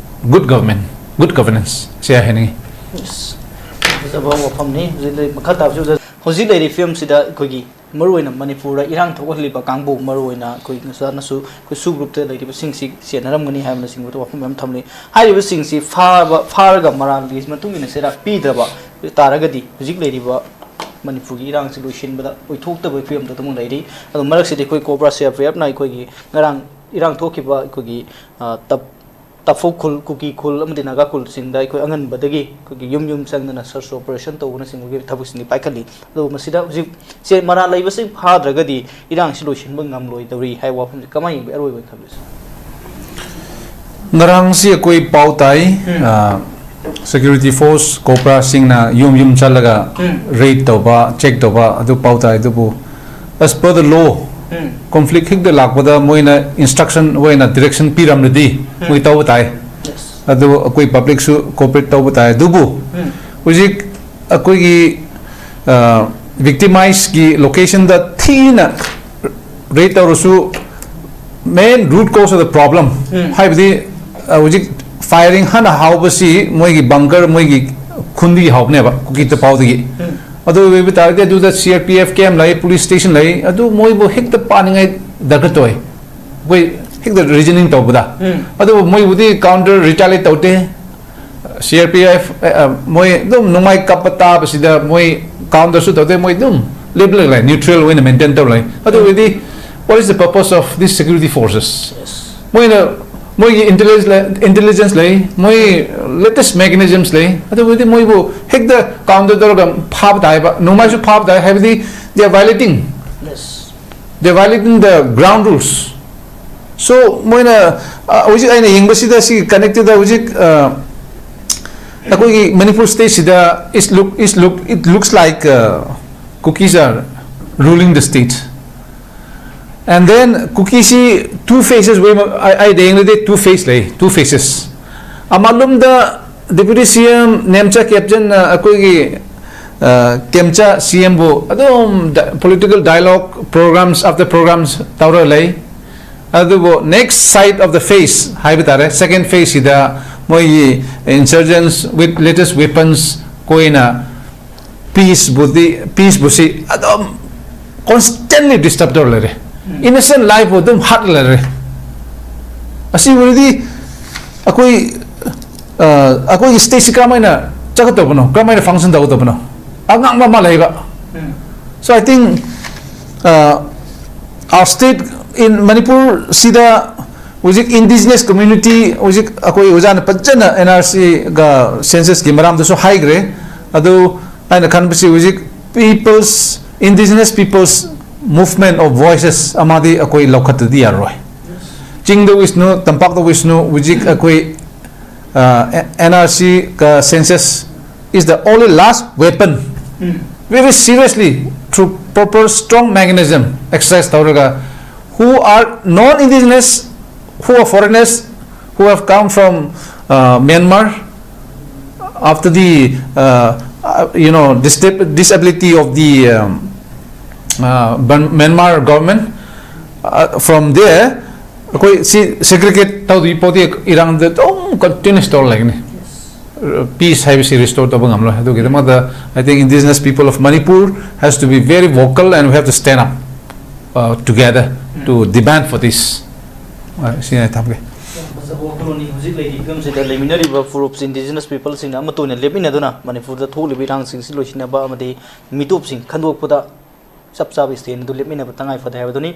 good government, good governance ꯁꯤ ꯍꯥꯏꯅꯤꯡꯉꯤ꯫ ꯐꯖꯕ ꯋꯥꯐꯝꯅꯤ꯫ ꯍꯧꯖꯤꯛ ꯂꯩ-, ꯃꯈꯥ ꯇꯥꯕꯁꯤ ꯑꯣꯖꯥ, ꯍꯧꯖꯤꯛ ꯂꯩꯔꯤꯕ ꯐꯤꯕꯝꯁꯤꯗ ꯑꯩꯈꯣꯏꯒꯤ ꯃꯔꯨꯑꯣꯏꯅ ꯃꯅꯤꯄꯨꯔꯗ ꯏꯔꯥꯡ ꯊꯣꯛꯍꯜꯂꯤꯕ ꯀꯥꯡꯕꯨ, ꯃꯔꯨꯑꯣꯏꯅ ꯑꯩꯈꯣꯏ ꯉꯁꯥꯅꯁꯨ ꯑꯩꯈꯣꯏ ꯁꯨ ꯒ꯭ꯔꯨꯞꯇ ꯂꯩꯔꯤꯕꯁꯤꯡꯁꯤ ꯆꯦꯟꯅꯔꯝꯒꯅꯤ ꯍꯥꯏꯕꯅꯆꯤꯡꯕꯗ ꯋꯥꯐꯝ ꯃꯌꯥꯝ ꯊꯝꯂꯤ꯫ ꯍꯥꯏꯔꯤꯕꯁꯤꯡꯁꯤ ꯐꯥꯕ, ꯐꯥꯔꯒ ꯃꯔꯥꯜꯒꯤ ꯃꯇꯨꯡ ꯏꯟꯅ ꯆꯩꯔꯥꯛ ꯄꯤꯗ꯭ꯔꯕ ꯇꯥꯔꯒꯗꯤ ꯍꯧꯖꯤꯛ ꯂꯩꯔꯤꯕ ꯃꯅꯤꯄꯨꯔꯒꯤ ꯏꯔꯥꯡꯁꯤ ꯂꯣꯏꯁꯤꯟꯕꯗ ꯑꯣꯏꯊꯣꯛꯇꯕ ꯐꯤꯕꯝꯗ ꯑꯗꯨꯝ ꯂꯩꯔꯤ꯫ ꯑꯗꯨ ꯃꯔꯛꯁꯤꯗ ꯑꯩꯈꯣꯏ ꯀꯣꯕ꯭ꯔꯥ ꯁꯤ ꯑꯥꯔ ꯄꯤ ꯑꯦꯐꯅ ꯑꯩꯈꯣꯏꯒꯤ ꯉꯔꯥꯡ ꯏꯔꯥꯡ ꯊꯣꯛꯈꯤꯕ ꯑꯩꯈꯣꯏꯒꯤ, ꯑ, ꯇꯞ-, ꯇꯥꯐꯧ ꯈꯨꯜ, ꯀꯨꯀꯤ ꯈꯨꯜ ꯑꯃꯗꯤ ꯅꯥꯒꯥ ꯈꯨꯜꯁꯤꯡꯗ ꯑꯩꯈꯣꯏ ꯑꯉꯟꯕꯗꯒꯤ ꯑꯩꯈꯣꯏꯒꯤ ꯌꯨꯝ ꯌꯨꯝ ꯆꯪꯗꯅ ꯁꯔꯆ ꯑꯣꯄꯔꯦꯁꯟ ꯇꯧꯕꯅꯆꯤꯡꯕꯒꯤ ꯊꯕꯛꯁꯤꯡꯗꯤ ꯄꯥꯏꯈꯠꯂꯤ꯫ ꯑꯗꯨꯕꯨ ꯃꯁꯤꯗ ꯍꯧꯖꯤꯛ ꯁꯦ ꯃꯔꯥꯜ ꯂꯩꯕꯁꯤꯡ ꯐꯥꯗ꯭ꯔꯒꯗꯤ ꯏꯔꯥꯡꯁꯤ ꯂꯣꯏꯁꯤꯟꯕ ꯉꯝꯂꯣꯏꯗꯧꯔꯤ ꯍꯥꯏꯕ ꯋꯥꯐꯝꯁꯤ ꯀꯃꯥꯏꯅ ꯌꯦꯡꯕꯤ? ꯑꯔꯣꯏꯕ ꯑꯣꯏꯅ ꯊꯝꯕꯤꯁꯤ꯫ ꯉꯔꯥꯡꯁꯤ ꯑꯩꯈꯣꯏ ꯄꯥꯎ ꯇꯥꯏ, ꯎꯝ꯫ ꯑ, security force, COBRAꯁꯤꯡꯅ ꯌꯨꯝ ꯌꯨꯝ ꯆꯠꯂꯒ ꯎꯝ꯫ Raid ꯇꯧꯕ, check ꯇꯧꯕ, ꯑꯗꯨ ꯄꯥꯎ ꯇꯥꯏ꯫ ꯑꯗꯨꯕꯨ, as per the law, um. Conflict ꯍꯦꯛꯇ ꯂꯥꯛꯄꯗ ꯃꯣꯏꯅ instruction, ꯃꯣꯏꯅ direction ꯄꯤꯔꯝꯂꯗꯤ, ꯎꯝ꯫ ꯃꯣꯏ ꯇꯧꯕ ꯇꯥꯏ꯫ Yes꯫ ꯑꯗꯨ ꯑꯩꯈꯣꯏ publicꯁꯨ cooperate ꯇꯧꯕ ꯇꯥꯏ꯫ ꯑꯗꯨꯕꯨ, ꯎꯝ꯫ ꯍꯧꯖꯤꯛ ꯑꯩꯈꯣꯏꯒꯤ, ꯑ, victimizeꯀꯤ locationꯗ ꯊꯤꯅ raid ꯇꯧꯔꯁꯨ, main root cause of the problem, ꯎꯝ꯫ ꯍꯥꯏꯕꯗꯤ, ꯑ, ꯍꯧꯖꯤꯛ firing ꯍꯥꯟꯅ ꯍꯧꯕꯁꯤ ꯃꯣꯏꯒꯤ bunker, ꯃꯣꯏꯒꯤ ꯈꯨꯟꯗꯒꯤ ꯍꯧꯕꯅꯦꯕ, ꯀꯨꯀꯤ ꯇꯄꯥꯎꯗꯒꯤ꯫ ꯎꯝ꯫ ꯑꯗꯨ ꯑꯣꯏꯕ ꯇꯥꯔꯗꯤ ꯑꯗꯨꯗ C R P F camp ꯂꯩ, police station ꯂꯩ, ꯑꯗꯨ ꯃꯣꯏꯕꯨ ꯍꯦꯛꯇ ꯄꯥꯅꯤꯡꯉꯥꯏ ꯗꯔꯀꯥꯔ ꯇꯧꯏ꯫ ꯑꯩꯈꯣꯏ ꯍꯦꯛꯇ reasoning ꯇꯧꯕꯗ꯫ ꯎꯝ꯫ ꯑꯗꯨꯕꯨ ꯃꯣꯏꯕꯨꯗꯤ counter retaliate ꯇꯧꯗꯦ꯫ C R P F, ꯑ, ꯑ, ꯃꯣꯏ ꯑꯗꯨꯝ ꯅꯣꯡꯃꯥꯏ ꯀꯥꯞꯄ ꯇꯥꯕꯁꯤꯗ ꯃꯣꯏ counterꯁꯨ ꯇꯧꯗꯦ, ꯃꯣꯏ ꯑꯗꯨꯝ ꯂꯦꯞꯂꯒ ꯂꯩ, neutral ꯑꯣꯏꯅ maintain ꯇꯧꯔ ꯂꯩ꯫ ꯑꯗꯨ ꯑꯣꯏꯔꯗꯤ, what is the purpose of these security forces? Yes꯫ ꯃꯣꯏꯅ, ꯃꯣꯏꯒꯤ intelligence ꯂꯩ, intelligence ꯂꯩ, ꯃꯣꯏ latest mechanisms ꯂꯩ, ꯑꯗꯨ ꯑꯣꯏꯔꯗꯤ ꯃꯣꯏꯕꯨ ꯍꯦꯛꯇ counter ꯇꯧꯔꯒ ꯐꯥꯕ ꯇꯥꯏꯕ, ꯅꯣꯡꯃꯥꯏꯁꯨ ꯐꯥꯕ ꯇꯥꯏ, ꯍꯥꯏꯕꯗꯤ they are violating, Yes꯫ they are violating the ground rules. So, ꯃꯣꯏꯅ, ꯑ, ꯍꯧꯖꯤꯛ ꯑꯩꯅ ꯌꯦꯡꯕꯁꯤꯗ ꯁꯤ connectedꯗ ꯍꯧꯖꯤꯛ, ꯑ, ꯑꯩꯈꯣꯏꯒꯤ Manipur stateꯁꯤꯗ is look, is look, it looks like, uh, Kukis are ruling the state. And then Kukisi two phases, ꯋꯦ ꯑꯃ, ꯑꯩ, ꯑꯩ ꯌꯦꯡꯂꯗꯤ two phase ꯂꯩ, two phases꯫ ꯑꯃꯂꯣꯝꯗ Deputy C M Nemcha ꯈꯦꯝꯆꯥꯟꯅ ꯑꯩꯈꯣꯏꯒꯤ, ꯑ, ꯈꯦꯝꯆꯥ C Mꯕꯨ ꯑꯗꯨꯝ ꯗ-, political dialogue programs after programs ꯇꯧꯔ ꯂꯩ꯫ ꯑꯗꯨꯕꯨ next side of the phase ꯍꯥꯏꯕ ꯇꯥꯔꯦ, second phaseꯁꯤꯗ ꯃꯣꯏꯒꯤ insurgents with latest weapons ꯀꯣꯏꯅ peaceꯕꯨꯗꯤ, peaceꯕꯨꯁꯤ ꯑꯗꯨꯝ constantly disturb ꯇꯧꯔ ꯂꯩꯔꯦ꯫ Innocent lifeꯕꯨ ꯑꯗꯨꯝ ꯍꯥꯠꯂ ꯂꯩꯔꯦ꯫ ꯑꯁꯤꯕꯨꯗꯤ ꯑꯩꯈꯣꯏ, ꯑ, ꯑꯩꯈꯣꯏꯒꯤ stateꯁꯤ ꯀꯔꯝꯍꯥꯏꯅ ꯆꯠꯀꯗꯧꯕꯅꯣ, ꯀꯔꯝꯍꯥꯏꯅ function ꯇꯧꯒꯗꯧꯕꯅꯣ? ꯑꯉꯥꯡꯕ ꯑꯃ ꯂꯩꯕ꯫ So I think, uh, our state in ꯃꯅꯤꯄꯨꯔꯁꯤꯗ ꯍꯧꯖꯤꯛ indigenous community, ꯍꯧꯖꯤꯛ ꯑꯩꯈꯣꯏ ꯑꯣꯖꯥꯅ ꯐꯖꯅ N R Cꯒ censusꯀꯤ ꯃꯔꯝꯗꯁꯨ ꯍꯥꯏꯈ꯭ꯔꯦ꯫ ꯑꯗꯨ ꯑꯩꯅ ꯈꯟꯕꯁꯤ ꯍꯧꯖꯤꯛ people's, indigenous people's movement of voices ꯑꯃꯗꯤ ꯑꯩꯈꯣꯏ ꯂꯧꯈꯠꯇꯗꯤ ꯌꯥꯔꯣꯏ꯫ ꯆꯤꯡꯗ ꯋꯤꯁꯅꯨ, ꯇꯝꯄꯥꯛꯇ ꯋꯤꯁꯅꯨ, ꯍꯧꯖꯤꯛ ꯑꯩꯈꯣꯏ, ꯑ, N R C ꯀ census is the only last weapon. Very seriously, through proper strong mechanism exercise ꯇꯧꯔꯒ, who are non-indigenous, who are foreigners, who have come from, uh, Myanmar, after the, uh, uh, you know, dis-, disability of the, um, uh, Burm-, Myanmar government, uh, from there, ꯑꯩꯈꯣꯏ ꯁꯤ segregate ꯇꯧꯗꯣꯏ ꯄꯣꯠꯇꯤ ꯏꯔꯥꯡꯗ ꯑꯗꯨꯝ continuous ꯇꯧꯔ ꯂꯩꯒꯅꯤ꯫ Peace ꯍꯥꯏꯕꯁꯤ restore ꯇꯧꯕ ꯉꯝꯂꯣꯏ꯫ ꯑꯗꯨꯒꯤꯗꯃꯛꯇ, I think, indigenous people of Manipur has to be very vocal and we have to stand up, uh, together to demand for this. ꯑ, ꯁꯤꯅ ꯑꯩ ꯊꯝꯒꯦ꯫ ꯌꯥꯝ ꯐꯖꯕ ꯋꯥꯈꯜꯂꯣꯟꯅꯤ꯫ ꯍꯧꯖꯤꯛ ꯂꯩꯔꯤꯕ ꯐꯤꯕꯝꯁꯤꯗ ꯂꯩꯃꯤꯟꯅꯔꯤꯕ ꯐꯨꯔꯨꯞꯁꯤꯡ, indigenous peopleꯁꯤꯡꯅ ꯑꯃꯠꯇ ꯑꯣꯏꯅ ꯂꯦꯞꯃꯤꯟꯅꯗꯨꯅ ꯃꯅꯤꯄꯨꯔꯗ ꯊꯣꯛꯂꯤꯕ ꯏꯔꯥꯡꯁꯤꯡꯁꯤ ꯂꯣꯏꯁꯤꯟꯅꯕ ꯑꯃꯗꯤ ꯃꯤꯇꯣꯞꯁꯤꯡ ꯈꯟꯗꯣꯛꯄꯗ ꯆꯞ ꯆꯥꯕ stand ꯑꯗꯨ ꯂꯦꯞꯃꯤꯟꯅꯕ ꯇꯉꯥꯏ ꯐꯗꯦ ꯍꯥꯏꯕꯗꯨꯅꯤ꯫